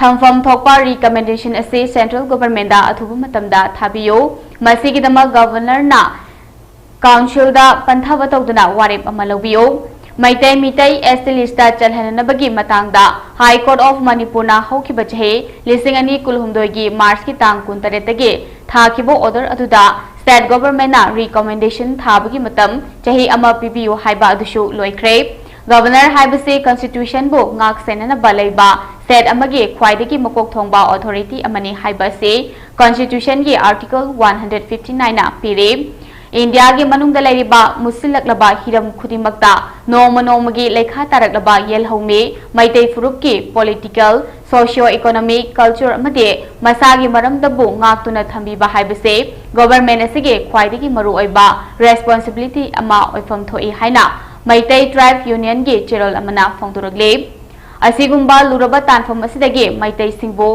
ꯊꯝꯐꯝ ꯊꯣꯛꯄ recommendation ꯑꯁꯤ Central Governmentꯗ ꯑꯊꯨꯕ ꯃꯇꯝꯗ ꯊꯥꯕꯤꯌꯨ꯫ ꯃꯁꯤꯒꯤꯗꯃꯛ Governorꯅ Councilꯗ ꯄꯟꯊꯕ ꯇꯧꯗꯨꯅ ꯋꯥꯔꯦꯞ ꯑꯃ ꯂꯧꯕꯤꯌꯨ꯫ ꯃꯩꯇꯩ ꯃꯤꯇꯩ ST listꯇ ꯆꯜꯍꯟꯅꯕꯒꯤ ꯃꯇꯥꯡꯗ High Court of Manipurꯅ ꯍꯧꯈꯤꯕ ꯆꯍꯤ ꯂꯤꯁꯤꯡ ꯑꯅꯤ ꯀꯨꯟꯍꯨꯝꯗꯣꯏꯒꯤ Marchꯀꯤ ꯇꯥꯡ ꯀꯨꯟ ꯇꯔꯦꯠꯇꯒꯤ ꯊꯥꯈꯤꯕ order ꯑꯗꯨꯗ State Governmentꯅ recommendation ꯊꯥꯕꯒꯤ ꯃꯇꯝ ꯆꯍꯤ ꯑꯃ ꯄꯤꯕꯤꯌꯨ ꯍꯥꯏꯕ ꯑꯗꯨꯁꯨ ꯂꯣꯏꯈ꯭ꯔꯦ꯫ Governor ꯍꯥꯏꯕꯁꯤ Constitutionꯕꯨ ꯉꯥꯛ ꯁꯦꯟꯅꯅꯕ ꯂꯩꯕ State ꯑꯃꯒꯤ ꯈ꯭ꯋꯥꯏꯗꯒꯤ ꯃꯀꯣꯛ ꯊꯣꯡꯕ authority ꯑꯃꯅꯤ ꯍꯥꯏꯕ ꯑꯁꯤ Constitutionꯒꯤ Article one hundred fifty nineꯅ ꯄꯤꯔꯤ꯫ ꯏꯟꯗꯤꯌꯥꯒꯤ ꯃꯅꯨꯡꯗ ꯂꯩꯔꯤꯕ ꯃꯨꯠꯁꯤꯜꯂꯛꯂꯕ ꯍꯤꯔꯝ ꯈꯨꯗꯤꯡꯃꯛꯇ ꯅꯣꯡꯃ ꯅꯣꯡꯃꯒꯤ ꯂꯩꯈꯥ ꯇꯥꯔꯛꯂꯕ ꯌꯦꯜꯍꯧꯃꯤ ꯃꯩꯇꯩ ꯐꯨꯔꯨꯞꯀꯤ political, socio-economic, culture ꯑꯃꯗꯤ ꯃꯁꯥꯒꯤ ꯃꯔꯝꯗꯕꯨ ꯉꯥꯛꯇꯨꯅ ꯊꯝꯕꯤꯕ ꯍꯥꯏꯕꯁꯤ Government ꯑꯁꯤꯒꯤ ꯈ꯭ꯋꯥꯏꯗꯒꯤ ꯃꯔꯨꯑꯣꯏꯕ responsibility ꯑꯃ ꯑꯣꯏꯐꯝ ꯊꯣꯛꯏ ꯍꯥꯏꯅ ꯃꯩꯇꯩ Tribe Unionꯒꯤ ꯆꯦꯔꯣꯜ ꯑꯃꯅ ꯐꯣꯡꯗꯣꯔꯛꯂꯤ꯫ ꯑꯁꯤꯒꯨꯝꯕ ꯂꯨꯔꯕ ꯇꯥꯟꯐꯝ ꯑꯁꯤꯗꯒꯤ ꯃꯩꯇꯩꯁꯤꯡꯕꯨ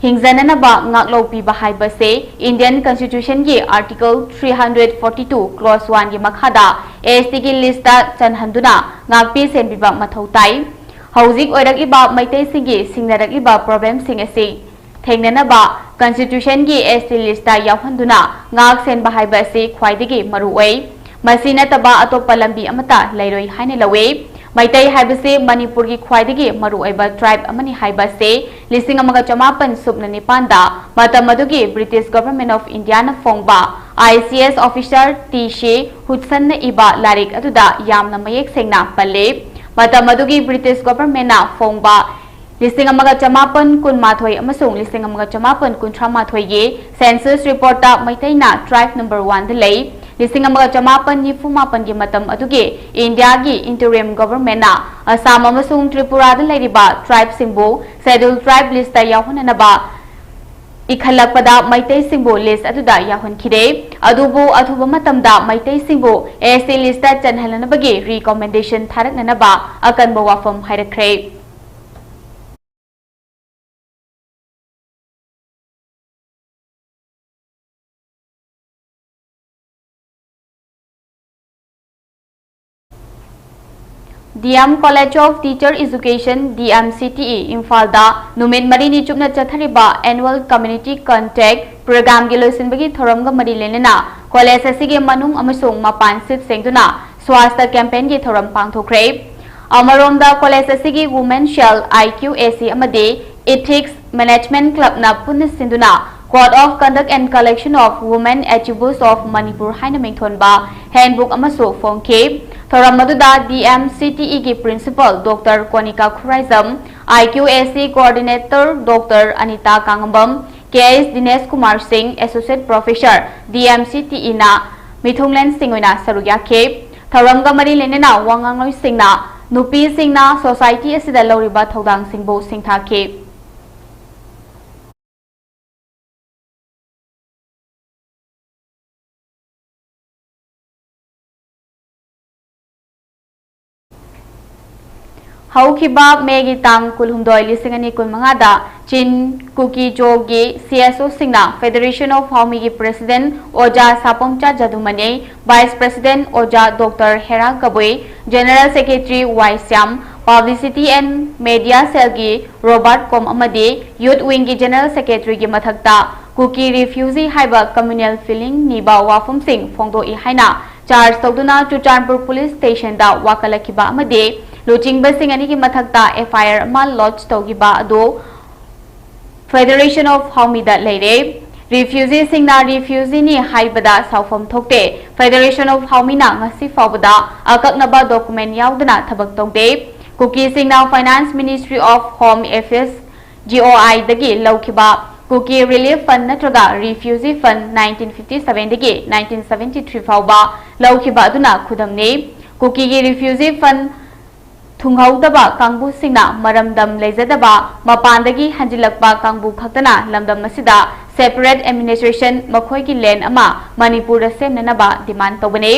ꯍꯤꯡꯖꯅꯅꯕ ꯉꯥꯛꯂꯧ ꯄꯤꯕ ꯍꯥꯏꯕꯁꯦ Indian Constitution ꯒꯤ Article three hundred forty two Clause one ꯒꯤ ꯃꯈꯥꯗ S T ꯒꯤ list ꯇ ꯆꯟꯍꯟꯗꯨꯅ ꯉꯥꯛꯄꯤ ꯁꯦꯟꯕꯤꯕ ꯃꯊꯧ ꯇꯥꯏ꯫ ꯍꯧꯖꯤꯛ ꯑꯣꯏꯔꯛꯂꯤꯕ ꯃꯩꯇꯩꯁꯤꯡꯒꯤ ꯁꯤꯡꯅꯔꯛꯂꯤꯕ problem ꯁꯤꯡ ꯑꯁꯤ ꯊꯦꯡꯅꯅꯕ Constitution ꯒꯤ S T list ꯇ ꯌꯥꯎꯍꯟꯗꯨꯅ ꯉꯥꯛ ꯁꯦꯟꯕ ꯍꯥꯏꯕ ꯑꯁꯤ ꯈ꯭ꯋꯥꯏꯗꯒꯤ ꯃꯔꯨ ꯑꯣꯏ꯫ ꯃꯁꯤ ꯅꯠꯇꯕ ꯑꯇꯣꯞꯄ ꯂꯝꯕꯤ ꯑꯃꯠꯇ ꯂꯩꯔꯣꯏ ꯍꯥꯏꯅ ꯂꯧꯏ꯫ ꯃꯩꯇꯩ ꯍꯥꯏꯕꯁꯤ ꯃꯅꯤꯄꯨꯔꯒꯤ ꯈ꯭ꯋꯥꯏꯗꯒꯤ ꯃꯔꯨꯑꯣꯏꯕ tribe ꯑꯃꯅꯤ ꯍꯥꯏꯕ ꯑꯁꯤ ꯂꯤꯁꯤꯡ ꯑꯃꯒ ꯆꯃꯥꯄꯟ ꯁꯨꯞꯅ ꯅꯤꯄꯥꯟꯗ ꯃꯇꯝ ꯑꯗꯨꯒꯤ British Government of India ꯅ ꯐꯣꯡꯕ I C S officer T C Hudson ꯅ ꯏꯕ ꯂꯥꯏꯔꯤꯛ ꯑꯗꯨꯗ ꯌꯥꯝꯅ ꯃꯌꯦꯛ ꯁꯦꯡꯅ ꯄꯜꯂꯤ꯫ ꯃꯇꯝ ꯑꯗꯨꯒꯤ British Government ꯅ ꯐꯣꯡꯕ ꯂꯤꯁꯤꯡ ꯑꯃꯒ ꯆꯃꯥꯄꯟ ꯀꯨꯟꯃꯥꯊꯣꯏ ꯑꯃꯁꯨꯡ ꯂꯤꯁꯤꯡ ꯑꯃꯒ ꯆꯃꯥꯄꯟ ꯀꯨꯟꯊ꯭ꯔꯥ ꯃꯥꯊꯣꯏꯒꯤ Census Report ꯇ ꯃꯩꯇꯩꯅ tribe number one ꯗ ꯂꯩ꯫ ꯂꯤꯁꯤꯡ ꯑꯃꯒ ꯆꯃꯥꯄꯟ ꯅꯤꯐꯨ ꯃꯥꯄꯟꯒꯤ ꯃꯇꯝ ꯑꯗꯨꯒꯤ India ꯒꯤ interim government ꯅ ꯑꯁꯥꯝ ꯑꯃꯁꯨꯡ ꯇ꯭ꯔꯤꯄꯨꯔꯥꯗ ꯂꯩꯔꯤꯕ tribe ꯁꯤꯡꯕꯨ Scheduled Tribe list ꯇ ꯌꯥꯎꯍꯟꯅꯅꯕ ꯏꯈꯠꯂꯛꯄꯗ ꯃꯩꯇꯩꯁꯤꯡꯕꯨ list ꯑꯗꯨꯗ ꯌꯥꯎꯍꯟꯈꯤꯗꯦ꯫ ꯑꯗꯨꯕꯨ ꯑꯊꯨꯕ ꯃꯇꯝꯗ ꯃꯩꯇꯩꯁꯤꯡꯕꯨ S T list ꯇ ꯆꯟꯍꯟꯅꯅꯕꯒꯤ recommendation ꯊꯥꯔꯛꯅꯅꯕ ꯑꯀꯟꯕ ꯋꯥꯐꯝ ꯍꯥꯏꯔꯛꯈ꯭ꯔꯦ꯫ D M College of Teacher Education, D M C T E, ꯏꯝꯐꯥꯜꯗ ꯅꯨꯃꯤꯠ ꯃꯔꯤꯅꯤ ꯆꯨꯞꯅ ꯆꯠꯊꯔꯤꯕ Annual Community Contact Program ꯒꯤ ꯂꯣꯏꯁꯤꯟꯕꯒꯤ ꯊꯧꯔꯝꯒ ꯃꯔꯤ ꯂꯩꯅꯅ college ꯑꯁꯤꯒꯤ ꯃꯅꯨꯡ ꯑꯃꯁꯨꯡ ꯃꯄꯥꯟ ꯁꯤꯠ ꯁꯦꯡꯗꯨꯅ ꯁ꯭ꯋꯥꯁꯊ campaign ꯒꯤ ꯊꯧꯔꯝ ꯄꯥꯡꯊꯣꯛꯈ꯭ꯔꯦ꯫ ꯑꯃꯔꯣꯝꯗ, college ꯑꯁꯤꯒꯤ Women Cell, I Q A C, ꯑꯃꯗꯤ Ethics Management Club ꯅ ꯄꯨꯟꯅ ꯁꯤꯟꯗꯨꯅ Code of Conduct and Collection of Women Achievers of Manipur ꯍꯥꯏꯅ ꯃꯤꯡꯊꯣꯟꯕ handbook ꯑꯃꯁꯨ ꯐꯣꯡꯈꯤ꯫ ꯊꯧꯔꯝ ꯑꯗꯨꯗ D M C T E ꯒꯤ Principal Doctor ꯀꯣꯅꯤꯀꯥ Khuraijam, I Q A C Coordinator Doctor Anita ꯀꯥꯉꯝꯕꯝ, K S ꯗꯤꯅꯦꯁ ꯀꯨꯃꯥꯔ ꯁꯤꯡ, Associate Professor, D M C T E ꯅ ꯃꯤꯊꯨꯡꯂꯦꯟꯁꯤꯡ ꯑꯣꯏꯅ ꯁꯔꯨꯛ ꯌꯥꯈꯤ꯫ ꯊꯧꯔꯝꯒ ꯃꯔꯤ ꯂꯩꯅꯅ ꯋꯥ ꯉꯥꯡꯂꯣꯏꯁꯤꯡꯅ ꯅꯨꯄꯤꯁꯤꯡꯅ society ꯑꯁꯤꯗ ꯂꯧꯔꯤꯕ ꯊꯧꯗꯥꯡꯁꯤꯡꯕꯨ ꯁꯤꯡꯊꯥꯈꯤ꯫ ꯍꯧꯈꯤꯕ ꯃꯦꯒꯤ ꯇꯥꯡ ꯀꯨꯟꯍꯨꯝꯗꯣꯏ, ꯂꯤꯁꯤꯡ ꯑꯅꯤ ꯀꯨꯟꯃꯉꯥꯗ ꯆꯤꯟ ꯀꯨꯀꯤ ꯖꯣꯒꯤ ꯁꯤ ꯑꯦꯁ ꯑꯣꯁꯤꯡꯅ Federation of ꯍꯥꯎꯃꯤꯒꯤ President ꯑꯣꯖꯥ ꯁꯥꯄꯣꯝꯆꯥ ꯖꯗꯨꯃꯅꯤ, Vice President ꯑꯣꯖꯥ doctor Hera Kabui, General Secretary Y Shyam, Publicity and Media Cellꯒꯤ ꯔꯣꯕꯥꯔꯠ ꯀꯣꯝ ꯑꯃꯗꯤ Youth Wingꯒꯤ General Secretaryꯒꯤ ꯃꯊꯛꯇ ꯀꯨꯀꯤ refugee ꯍꯥꯏꯕ communal feeling ꯅꯤꯕ ꯋꯥꯐꯝꯁꯤꯡ ꯐꯣꯡꯗꯣꯛꯏ ꯍꯥꯏꯅ charge ꯇꯧꯗꯨꯅ ꯆꯨꯔꯆꯥꯟꯄꯨꯔ Police Stationꯗ ꯋꯥꯀꯠꯂꯛꯈꯤꯕ ꯑꯃꯗꯤ ꯂꯨꯆꯤꯡꯕꯁꯤꯡ ꯑꯅꯤꯒꯤ ꯃꯊꯛꯇ F I R ꯑꯃ lodge ꯇꯧꯈꯤꯕ ꯑꯗꯨ Federation of ꯍꯥꯎꯃꯤꯗ ꯂꯩꯔꯦ꯫ Refugeeꯁꯤꯡꯅ refugeeꯅꯤ ꯍꯥꯏꯕꯗ ꯁꯥꯎꯐꯝ ꯊꯣꯛꯇꯦ꯫ Federation of ꯍꯥꯎꯃꯤꯅ ꯉꯁꯤ ꯐꯥꯎꯕꯗ ꯑꯀꯛꯅꯕ document ꯌꯥꯎꯗꯅ ꯊꯕꯛ ꯇꯧꯗꯦ꯫ ꯀꯨꯀꯤꯁꯤꯡꯅ Finance Ministry of Home Affairs, G O Iꯗꯒꯤ ꯂꯧꯈꯤꯕ ꯀꯨꯀꯤ Relief Fund ꯅꯠꯇ꯭ꯔꯒ Refugee Fund nineteen fifty sevenꯗꯒꯤ nineteen seventy three ꯐꯥꯎꯕ ꯂꯧꯈꯤꯕ ꯑꯗꯨꯅ ꯈꯨꯗꯝꯅꯤ꯫ ꯀꯨꯀꯤꯒꯤ Refugee Fund ꯊꯨꯡꯍꯧꯗꯕ ꯀꯥꯡꯕꯨꯁꯤꯡꯅ ꯃꯔꯝꯗꯝ ꯂꯩꯖꯗꯕ ꯃꯄꯥꯟꯗꯒꯤ ꯍꯟꯖꯤꯜꯂꯛꯄ ꯀꯥꯡꯕꯨ ꯈꯛꯇꯅ ꯂꯝꯗꯝ ꯑꯁꯤꯗ separate administration, ꯃꯈꯣꯏꯒꯤ land ꯑꯃ ꯃꯅꯤꯄꯨꯔꯗ ꯁꯦꯝꯅꯅꯕ demand ꯇꯧꯕꯅꯤ꯫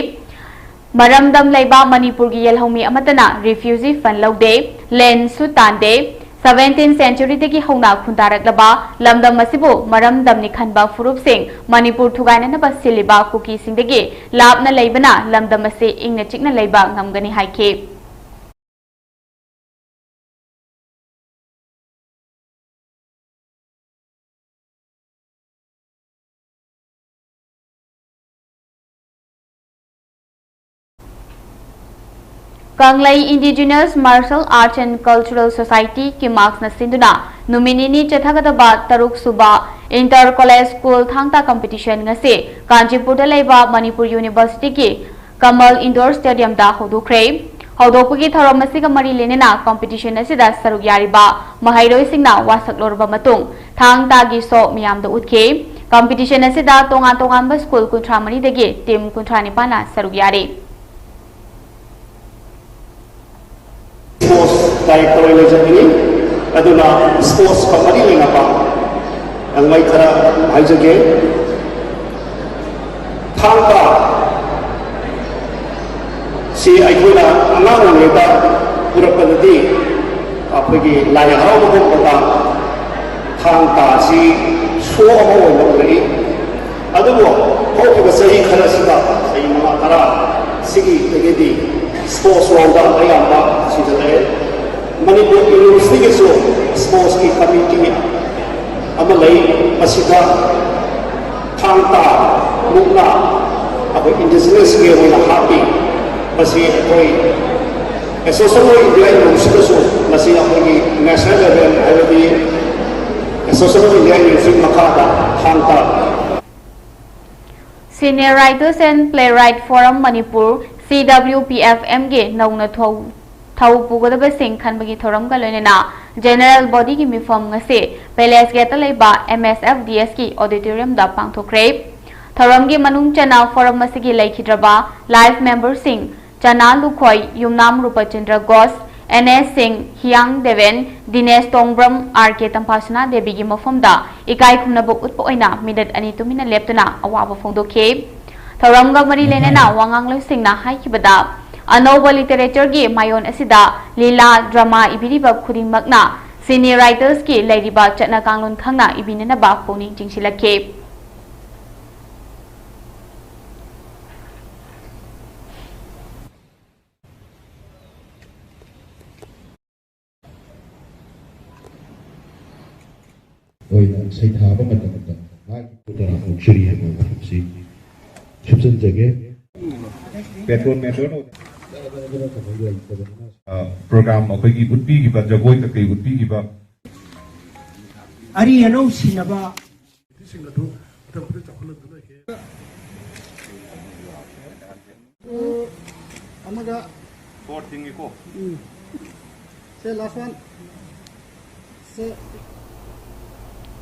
ꯃꯔꯝꯗꯝ ꯂꯩꯕ ꯃꯅꯤꯄꯨꯔꯒꯤ ꯌꯦꯜꯍꯧꯃꯤ ꯑꯃꯠꯇꯅ refugee fund ꯂꯧꯗꯦ, landꯁꯨ ꯇꯥꯟꯗꯦ꯫ Seventeenth centuryꯗꯒꯤ ꯍꯧꯅ ꯈꯨꯟꯗꯥꯔꯛꯂꯕ ꯂꯝꯗꯝ ꯑꯁꯤꯕꯨ ꯃꯔꯝꯗꯝꯅꯤ ꯈꯟꯕ ꯐꯨꯔꯨꯞꯁꯤꯡ ꯃꯅꯤꯄꯨꯔ ꯊꯨꯒꯥꯏꯅꯅꯕ ꯁꯤꯜꯂꯤꯕ ꯀꯨꯀꯤꯁꯤꯡꯗꯒꯤ ꯂꯥꯞꯅ ꯂꯩꯕꯅ ꯂꯝꯗꯝ ꯑꯁꯤ ꯏꯪꯅ ꯆꯤꯛꯅ ꯂꯩꯕ ꯉꯝꯒꯅꯤ ꯍꯥꯏꯈꯤ꯫ ꯀꯪꯂꯩ Indigenous Martial Arts and Cultural Society, ꯀꯤꯃꯥꯛꯁꯅ ꯁꯤꯟꯗꯨꯅ ꯅꯨꯃꯤꯠ ꯅꯤꯅꯤ ꯆꯠꯊꯒꯗꯕ ꯇꯔꯨꯛ ꯁꯨꯕ Inter College School ꯊꯥꯡ ꯇꯥ competition ꯉꯁꯤ ꯀꯥꯟꯆꯤꯄꯨꯔꯗ ꯂꯩꯕ ꯃꯅꯤꯄꯨꯔ Universityꯒꯤ ꯀꯃꯜ Indoor Stadiumꯗ ꯍꯧꯗꯣꯛꯈ꯭ꯔꯦ꯫ ꯍꯧꯗꯣꯛꯄꯒꯤ ꯊꯧꯔꯝ ꯑꯁꯤꯒ ꯃꯔꯤ ꯂꯩꯅꯅ competition ꯑꯁꯤꯗ ꯁꯔꯨꯛ ꯌꯥꯔꯤꯕ ꯃꯍꯩꯔꯣꯏꯁꯤꯡꯅ ꯋꯥꯁꯛ ꯂꯧꯔꯕ ꯃꯇꯨꯡ ꯊꯥꯡ ꯇꯥꯒꯤ show ꯃꯤꯌꯥꯝꯗ ꯎꯠꯈꯤ꯫ Competition ꯑꯁꯤꯗ ꯇꯣꯉꯥꯟ ꯇꯣꯉꯥꯟꯕ school ꯀꯨꯟꯊ꯭ꯔꯥ ꯃꯔꯤꯗꯒꯤ team ꯀꯨꯟꯊ꯭ꯔꯥ ꯅꯤꯄꯥꯟꯅ ꯁꯔꯨꯛ ꯌꯥꯔꯤ꯫ Sports director ꯑꯣꯏꯅ ꯂꯩꯖꯕꯅꯤ꯫ ꯑꯗꯨꯅ sportsꯀ ꯃꯔꯤ ꯂꯩꯅꯕ ꯂꯥꯡꯃꯩ ꯈꯔ ꯍꯥꯏꯖꯒꯦ꯫ ꯊꯥꯡ ꯇꯥ ꯁꯤ ꯑꯩꯈꯣꯏꯅ ꯑꯉꯥꯡ ꯑꯣꯏꯔꯤꯉꯩꯗ ꯎꯔꯛꯄꯗꯗꯤ ꯑꯩꯈꯣꯏꯒꯤ ꯂꯥꯏ ꯍꯔꯥꯎꯕꯒꯨꯝꯕꯗ ꯊꯥꯡ ꯇꯥ ꯑꯁꯤ ꯁꯣ ꯑꯃ ꯑꯣꯏꯅ ꯎꯔꯛꯏ꯫ ꯑꯗꯨꯕꯨ ꯍꯧꯈꯤꯕ ꯆꯍꯤ ꯈꯔꯁꯤꯗ, ꯆꯍꯤ ꯃꯉꯥ ꯇꯔꯥ ꯁꯤꯒꯤꯗꯒꯤꯗꯤ ꯁ꯭ꯄꯣꯔꯠꯁ ꯔꯣꯝꯗ ꯑꯌꯥꯝꯕ ꯁꯤꯖꯤꯜꯂꯛꯑꯦ꯫ ꯃꯅꯤꯄꯨꯔ ꯌꯨꯅꯤꯚꯔꯁꯤꯇꯤꯒꯤꯁꯨ ꯁ꯭ꯄꯣꯔꯠꯁꯀꯤ ꯀꯃꯤꯇꯤ ꯑꯃ ꯂꯩ꯫ ꯃꯁꯤꯗ ꯊꯥꯡ ꯇꯥ, ꯃꯨꯛꯅꯥ ꯑꯩꯈꯣꯏ ꯏꯟꯗꯤꯖꯤꯅꯁꯀꯤ ꯑꯣꯏꯅ ꯍꯥꯞꯄꯤ꯫ ꯃꯁꯤ ꯑꯩꯈꯣꯏ ꯑꯦꯁꯣꯁꯤꯌꯦꯁꯟ ꯑꯣꯐ ꯏꯟꯗꯤꯌꯥ ꯌꯨꯅꯤꯚꯔꯁꯤꯇꯤꯗꯁꯨ ꯃꯁꯤ ꯑꯩꯈꯣꯏꯒꯤ ꯅꯦꯁꯅꯦꯜ ꯂꯦꯚꯦꯜ, ꯍꯥꯏꯕꯗꯤ ꯑꯦꯁꯣꯁꯤꯌꯦꯁꯟ ꯑꯣꯐ ꯏꯟꯗꯤꯌꯥ ꯌꯨꯅꯤꯚꯔꯁꯤꯇꯤ ꯃꯈꯥꯗ ꯊꯥꯡ ꯇꯥ꯫ Senior Writers and Playwright Forum Manipur, C W P F M ꯒꯤ ꯅꯧꯅ ꯊꯧ ꯊꯧ ꯄꯨꯒꯗꯕꯁꯤꯡ ꯈꯟꯕꯒꯤ ꯊꯧꯔꯝꯒ ꯂꯣꯏꯅꯅ General Body ꯒꯤ ꯃꯤꯐꯝ ꯉꯁꯤ Palace Gate ꯇ ꯂꯩꯕ M S F D S ꯀꯤ auditorium ꯗ ꯄꯥꯡꯊꯣꯛꯈ꯭ꯔꯦ꯫ ꯊꯧꯔꯝꯒꯤ ꯃꯅꯨꯡ ꯆꯟꯅ forum ꯑꯁꯤꯒꯤ ꯂꯩꯈꯤꯗ꯭ꯔꯕ life member ꯁꯤꯡ ꯆꯅꯥ ꯂꯨꯈꯣꯏ, ꯌꯨꯝꯅꯥꯝ ꯔꯨꯄꯆꯟꯗ꯭ꯔ ꯒꯣꯁ, N S ꯁꯤꯡ, ꯍꯤꯌꯥꯡ ꯗꯦꯕꯦꯟ, ꯗꯤꯅꯦꯁ ꯇꯣꯡꯕ꯭ꯔꯝ, R K ꯇꯝꯐꯥꯁꯅꯥ ꯗꯦꯕꯤꯒꯤ ꯃꯐꯝꯗ ꯏꯀꯥꯏ ꯈꯨꯝꯅꯕ ꯎꯠꯄ ꯑꯣꯏꯅ minute ꯑꯅꯤ ꯇꯨꯃꯤꯟꯅ ꯂꯦꯞꯇꯨꯅ ꯑꯋꯥꯕ ꯐꯣꯡꯗꯣꯛꯈꯤ꯫ ꯊꯧꯔꯝꯒ ꯃꯔꯤ ꯂꯩꯅꯅ ꯋꯥ ꯉꯥꯡꯂꯣꯏꯁꯤꯡꯅ ꯍꯥꯏꯈꯤꯕꯗ, ꯑꯅꯧꯕ literature ꯒꯤ ꯃꯥꯏꯑꯣꯟ ꯑꯁꯤꯗ ꯂꯤꯂꯥ, drama ꯏꯕꯤꯔꯤꯕ ꯈꯨꯗꯤꯡꯃꯛꯅ senior writers ꯀꯤ ꯂꯩꯔꯤꯕ ꯆꯠꯅ ꯀꯥꯡꯂꯣꯟ ꯈꯪꯅ ꯏꯕꯤꯅꯅꯕ ꯄꯨꯛꯅꯤꯡ ꯆꯤꯡꯁꯤꯜꯂꯛꯈꯤ꯫ ꯑꯣꯏꯅ ꯁꯩꯊꯥꯕ ꯃꯇꯝꯗ ꯃꯥꯒꯤ ꯇꯔꯥ ꯍꯧꯆꯔꯤ ꯍꯥꯏꯕ ꯋꯥꯐꯝꯁꯤ ꯁꯨꯞꯆꯟꯖꯒꯦ꯫ ꯄꯦꯇ꯭ꯔꯣꯜ ꯃꯦꯇ꯭ꯔꯣꯜ ꯄ꯭ꯔꯣꯒ꯭ꯔꯥꯝ ꯑꯩꯈꯣꯏꯒꯤ ꯎꯠꯄꯤꯈꯤꯕ, ꯖꯒꯣꯏ ꯀꯩꯀꯩ ꯎꯠꯄꯤꯈꯤꯕ, ꯑꯔꯤ ꯑꯅꯧ ꯁꯤꯟꯅꯕ ꯑꯃꯒ ꯁꯦ ꯂꯥꯁ ꯋꯥꯟ ꯁꯦ꯫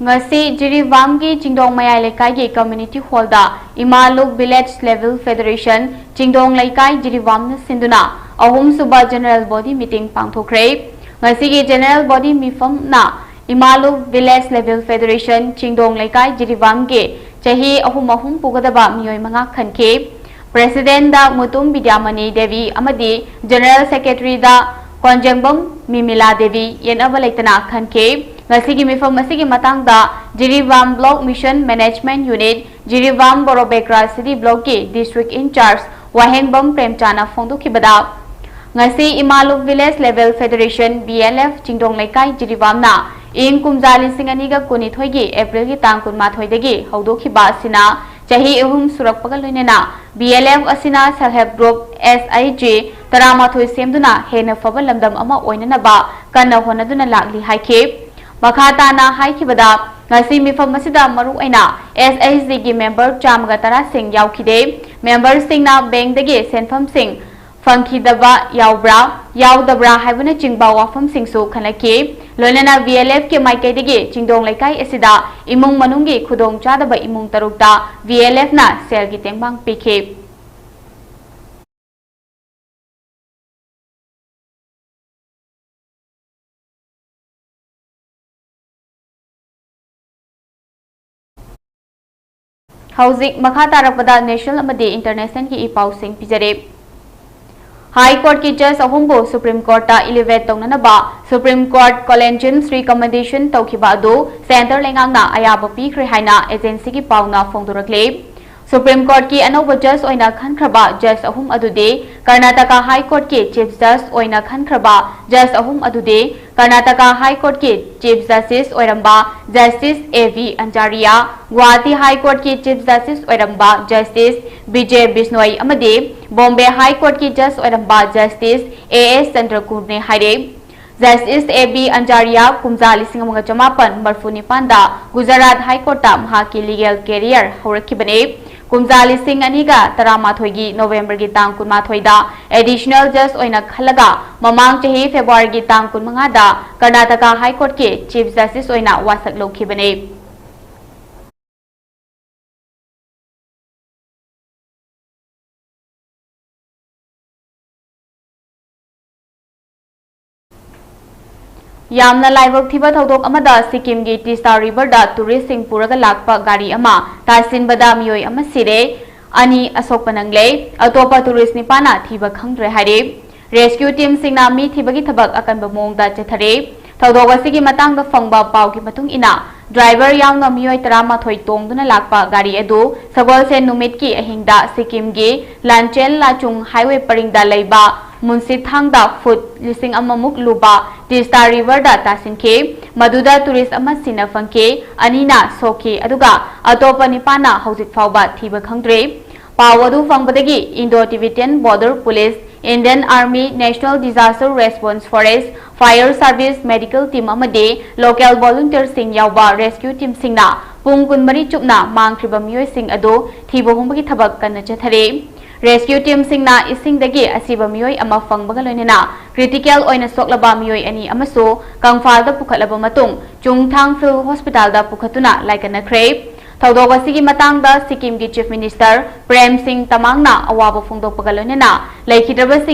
ꯉꯁꯤ ꯖꯤꯔꯤꯕꯥꯝꯒꯤ ꯆꯤꯡꯗꯣꯡ ꯃꯌꯥꯏ ꯂꯩꯀꯥꯏꯒꯤ community hall ꯗ ꯏꯃꯥ ꯂꯨꯞ village level federation ꯆꯤꯡꯗꯣꯡ ꯂꯩꯀꯥꯏ ꯖꯤꯔꯤꯕꯥꯝꯅ ꯁꯤꯟꯗꯨꯅ ꯑꯍꯨꯝꯁꯨꯕ general body meeting ꯄꯥꯡꯊꯣꯛꯈ꯭ꯔꯦ꯫ ꯉꯁꯤꯒꯤ general body ꯃꯤꯐꯝꯅ ꯏꯃꯥ ꯂꯨꯞ village level federation ꯆꯤꯡꯗꯣꯡ ꯂꯩꯀꯥꯏ ꯖꯤꯔꯤꯕꯥꯝꯒꯤ ꯆꯍꯤ ꯑꯍꯨꯝ ꯑꯍꯨꯝ ꯄꯨꯒꯗꯕ ꯃꯤꯑꯣꯏ ꯃꯉꯥ ꯈꯟꯈꯤ꯫ President ꯗ ꯃꯨꯇꯨꯝ ꯕꯤꯗ꯭ꯌꯥꯃꯅꯤ ꯗꯦꯕꯤ ꯑꯃꯗꯤ General Secretary ꯗ ꯀꯣꯟꯖꯦꯡꯕꯝ ꯃꯤꯃꯤꯂꯥ ꯗꯦꯕꯤ ꯌꯦꯠꯅꯕ ꯂꯩꯇꯅ ꯈꯟꯈꯤ꯫ ꯉꯁꯤꯒꯤ ꯃꯤꯐꯝ ꯑꯁꯤꯒꯤ ꯃꯇꯥꯡꯗ Jiribam Block Mission Management Unit, Jiribam ꯕꯣꯔꯣꯕꯦꯀ꯭ꯔꯥ City Blockꯀꯤ District In-charge ꯋꯥꯍꯦꯡꯕꯝ ꯄ꯭ꯔꯦꯝꯆꯥꯅ ꯐꯣꯡꯗꯣꯛꯈꯤꯕꯗ, ꯉꯁꯤ ꯏꯃꯥꯂꯨꯞ Village Level Federation, B L F, ꯆꯤꯡꯗꯣꯡ ꯂꯩꯀꯥꯏ ꯖꯤꯔꯤꯕꯥꯝꯅ ꯏꯪ ꯀꯨꯝꯖꯥ ꯂꯤꯁꯤꯡ ꯑꯅꯤꯒ ꯀꯨꯟꯅꯤꯊꯣꯏꯒꯤ Aprilꯒꯤ ꯇꯥꯡ ꯀꯨꯟꯃꯥꯊꯣꯏꯗꯒꯤ ꯍꯧꯗꯣꯛꯈꯤꯕ ꯑꯁꯤꯅ ꯆꯍꯤ ꯑꯍꯨꯝ ꯁꯨꯔꯛꯄꯒ ꯂꯣꯏꯅꯅ B L F ꯑꯁꯤꯅ Self Help Group, S H G, ꯇꯔꯥꯃꯥꯊꯣꯏ ꯁꯦꯝꯗꯨꯅ ꯍꯦꯟꯅ ꯐꯕ ꯂꯝꯗꯝ ꯑꯃ ꯑꯣꯏꯅꯅꯕ ꯀꯟꯅ ꯍꯣꯠꯅꯗꯨꯅ ꯂꯥꯛꯂꯤ ꯍꯥꯏꯈꯤ꯫ ꯃꯈꯥ ꯇꯥꯅ ꯍꯥꯏꯈꯤꯕꯗ, ꯉꯁꯤ ꯃꯤꯐꯝ ꯑꯁꯤꯗ ꯃꯔꯨꯑꯣꯏꯅ S H Gꯒꯤ member ꯆꯥꯝꯃꯒ ꯇꯔꯥꯁꯤꯡ ꯌꯥꯎꯈꯤꯗꯦ꯫ Memberꯁꯤꯡꯅ bankꯗꯒꯤ ꯁꯦꯟꯐꯝꯁꯤꯡ ꯐꯪꯈꯤꯗꯕ ꯌꯥꯎꯕ꯭ꯔꯥ, ꯌꯥꯎꯗꯕ꯭ꯔꯥ ꯍꯥꯏꯕꯅꯆꯤꯡꯕ ꯋꯥꯐꯝꯁꯤꯡꯁꯨ ꯈꯟꯅꯈꯤ꯫ ꯂꯣꯏꯅꯅ B L Fꯀꯤ ꯃꯥꯏꯀꯩꯗꯒꯤ ꯆꯤꯡꯗꯣꯡ ꯂꯩꯀꯥꯏ ꯑꯁꯤꯗ ꯏꯃꯨꯡ ꯃꯅꯨꯡꯒꯤ ꯈꯨꯗꯣꯡꯆꯥꯗꯕ ꯏꯃꯨꯡ ꯇꯔꯨꯛꯇ B L Fꯅ ꯁꯦꯜꯒꯤ ꯇꯦꯡꯕꯥꯡ ꯄꯤꯈꯤ꯫ ꯍꯧꯖꯤꯛ ꯃꯈꯥ ꯇꯥꯔꯛꯄꯗ national ꯑꯃꯗꯤ internationalꯒꯤ ꯏ ꯄꯥꯎꯁꯤꯡ ꯄꯤꯖꯔꯤ꯫ High Courtꯀꯤ judge ꯑꯍꯨꯝꯕꯨ Supreme Courtꯇ elevate ꯇꯧꯅꯅꯕ Supreme Court collegium's recommendation ꯇꯧꯈꯤꯕ ꯑꯗꯨ centre ꯂꯩꯉꯥꯛꯅ ꯑꯌꯥꯕ ꯄꯤꯈ꯭ꯔꯦ ꯍꯥꯏꯅ agencyꯒꯤ ꯄꯥꯎꯅ ꯐꯣꯡꯗꯣꯔꯛꯂꯤ꯫ Supreme Courtꯀꯤ ꯑꯅꯧꯕ judge ꯑꯣꯏꯅ ꯈꯟꯈ꯭ꯔꯕ judge ꯑꯍꯨꯝ ꯑꯗꯨꯗꯤ, Karnataka High Courtꯀꯤ Chief Judge ꯑꯣꯏꯅ ꯈꯟꯈ꯭ꯔꯕ judge ꯑꯍꯨꯝ ꯑꯗꯨꯗꯤ, Karnataka High Courtꯀꯤ Chief Justice ꯑꯣꯏꯔꯝꯕ Justice A V Anjaria, Guwahati High Courtꯀꯤ Chief Justice ꯑꯣꯏꯔꯝꯕ Justice B J Bishnoi ꯑꯃꯗꯤ Bombay High Courtꯀꯤ judge ꯑꯣꯏꯔꯝꯕ Justice A S Chandrachudne ꯍꯥꯏꯔꯦ꯫ Justice A V Anjaria ꯀꯨꯝꯖꯥ ꯂꯤꯁꯤꯡ ꯑꯃꯒ ꯆꯃꯥꯄꯟ ꯃꯔꯤꯐꯨ ꯅꯤꯄꯥꯟꯗ Gujarat High Courtꯇ ꯃꯍꯥꯛꯀꯤ legal career ꯍꯧꯔꯛꯈꯤꯕꯅꯤ꯫ ꯀꯨꯝꯖꯥ ꯂꯤꯁꯤꯡ ꯑꯅꯤꯒ ꯇꯔꯥꯃꯥꯊꯣꯏꯒꯤ Novemberꯒꯤ ꯇꯥꯡ ꯀꯨꯟꯃꯥꯊꯣꯏꯗ additional judge ꯑꯣꯏꯅ ꯈꯜꯂꯒ ꯃꯃꯥꯡ ꯆꯍꯤ Februaryꯒꯤ ꯇꯥꯡ ꯀꯨꯟꯃꯉꯥꯗ Karnataka High Courtꯀꯤ Chief Justice ꯑꯣꯏꯅ ꯋꯥꯁꯛ ꯂꯧꯈꯤꯕꯅꯤ꯫ ꯌꯥꯝꯅ ꯂꯥꯏꯕꯛ ꯊꯤꯕ ꯊꯧꯗꯣꯛ ꯑꯃꯗ ꯁꯤꯛꯀꯤꯝꯒꯤ Teesta Riverꯗ touristꯁꯤꯡ ꯄꯨꯔꯒ ꯂꯥꯛꯄ ꯒꯥꯔꯤ ꯑꯃ ꯇꯥꯁꯤꯟꯕꯗ ꯃꯤꯑꯣꯏ ꯑꯃ ꯁꯤꯔꯦ, ꯑꯅꯤ ꯑꯁꯣꯛꯄ ꯅꯪꯂꯦ꯫ ꯑꯇꯣꯞꯄ tourist ꯅꯤꯄꯥꯟꯅ ꯊꯤꯕ ꯈꯪꯗ꯭ꯔꯦ ꯍꯥꯏꯔꯦ꯫ Rescue teamꯁꯤꯡꯅ ꯃꯤ ꯊꯤꯕꯒꯤ ꯊꯕꯛ ꯑꯀꯟꯕ ꯃꯑꯣꯡꯗ ꯆꯠꯊꯔꯦ꯫ ꯊꯧꯗꯣꯛ ꯑꯁꯤꯒꯤ ꯃꯇꯥꯡꯗ ꯐꯪꯕ ꯄꯥꯎꯒꯤ ꯃꯇꯨꯡ ꯏꯟꯅ, ꯗ꯭ꯔꯥꯏꯚꯔ ꯌꯥꯎꯅ ꯃꯤꯑꯣꯏ ꯇꯔꯥꯃꯥꯊꯣꯏ ꯇꯣꯡꯗꯨꯅ ꯂꯥꯛꯄ ꯒꯥꯔꯤ ꯑꯗꯨ ꯁꯒꯣꯜꯁꯦꯟ ꯅꯨꯃꯤꯠꯀꯤ ꯑꯍꯤꯡꯗ ꯁꯤꯛꯀꯤꯝꯒꯤ ꯂꯥꯟꯆꯦꯜ ꯂꯥꯆꯨꯡ ꯍꯥꯏꯋꯦ ꯄꯔꯤꯡꯗ ꯂꯩꯕ ꯃꯨꯟꯁꯤꯊꯥꯡꯗ ꯐꯨꯠ ꯂꯤꯁꯤꯡ ꯑꯃꯃꯨꯛ ꯂꯨꯕ ꯇꯤꯁꯇꯥ ꯔꯤꯚꯔꯗ ꯇꯥꯁꯤꯟꯈꯤ꯫ ꯃꯗꯨꯗ ꯇꯨꯔꯤꯁ ꯑꯃ ꯁꯤꯅ ꯐꯪꯈꯤ, ꯑꯅꯤꯅ ꯁꯣꯛꯈꯤ, ꯑꯗꯨꯒ ꯑꯇꯣꯞꯄ ꯅꯤꯄꯥꯟꯅ ꯍꯧꯖꯤꯛ ꯐꯥꯎꯕ ꯊꯤꯕ ꯈꯪꯗ꯭ꯔꯤ꯫ ꯄꯥꯎ ꯑꯗꯨ ꯐꯪꯕꯗꯒꯤ Indo-Tibetan Border Police, Indian Army, National Disaster Response Force, Fire Service, medical team ꯑꯃꯗꯤ local volunteerꯁꯤꯡ ꯌꯥꯎꯕ rescue teamꯁꯤꯡꯅ ꯄꯨꯡ ꯀꯨꯟꯃꯔꯤ ꯆꯨꯞꯅ ꯃꯥꯡꯈ꯭ꯔꯤꯕ ꯃꯤꯑꯣꯏꯁꯤꯡ ꯑꯗꯨ ꯊꯤꯕ ꯍꯨꯝꯕꯒꯤ ꯊꯕꯛ ꯀꯟꯅ ꯆꯠꯊꯔꯤ꯫ Rescue teamꯁꯤꯡꯅ ꯏꯁꯤꯡꯗꯒꯤ ꯑꯁꯤꯕ ꯃꯤꯑꯣꯏ ꯑꯃ ꯐꯪꯕꯒ ꯂꯣꯏꯅꯅ critical ꯑꯣꯏꯅ ꯁꯣꯛꯂꯕ ꯃꯤꯑꯣꯏ ꯑꯅꯤ ꯑꯃꯁꯨ ꯀꯪꯐꯥꯜꯗ ꯄꯨꯈꯠꯂꯕ ꯃꯇꯨꯡ ꯆꯨꯡꯊꯥꯡ Field Hospitalꯗ ꯄꯨꯈꯠꯇꯨꯅ ꯂꯥꯏꯀꯠꯅꯈ꯭ꯔꯦ꯫ ꯊꯧꯗꯣꯛ ꯑꯁꯤꯒꯤ ꯃꯇꯥꯡꯗ ꯁꯤꯛꯀꯤꯝꯒꯤ Chief Minister ꯄ꯭ꯔꯦꯝ ꯁꯤꯡ ꯇꯃꯥꯡꯅ ꯑꯋꯥꯕ ꯐꯣꯡꯗꯣꯛꯄꯒ ꯂꯣꯏꯅꯅ ꯂꯩꯈꯤꯗ꯭ꯔꯕꯁꯤꯡ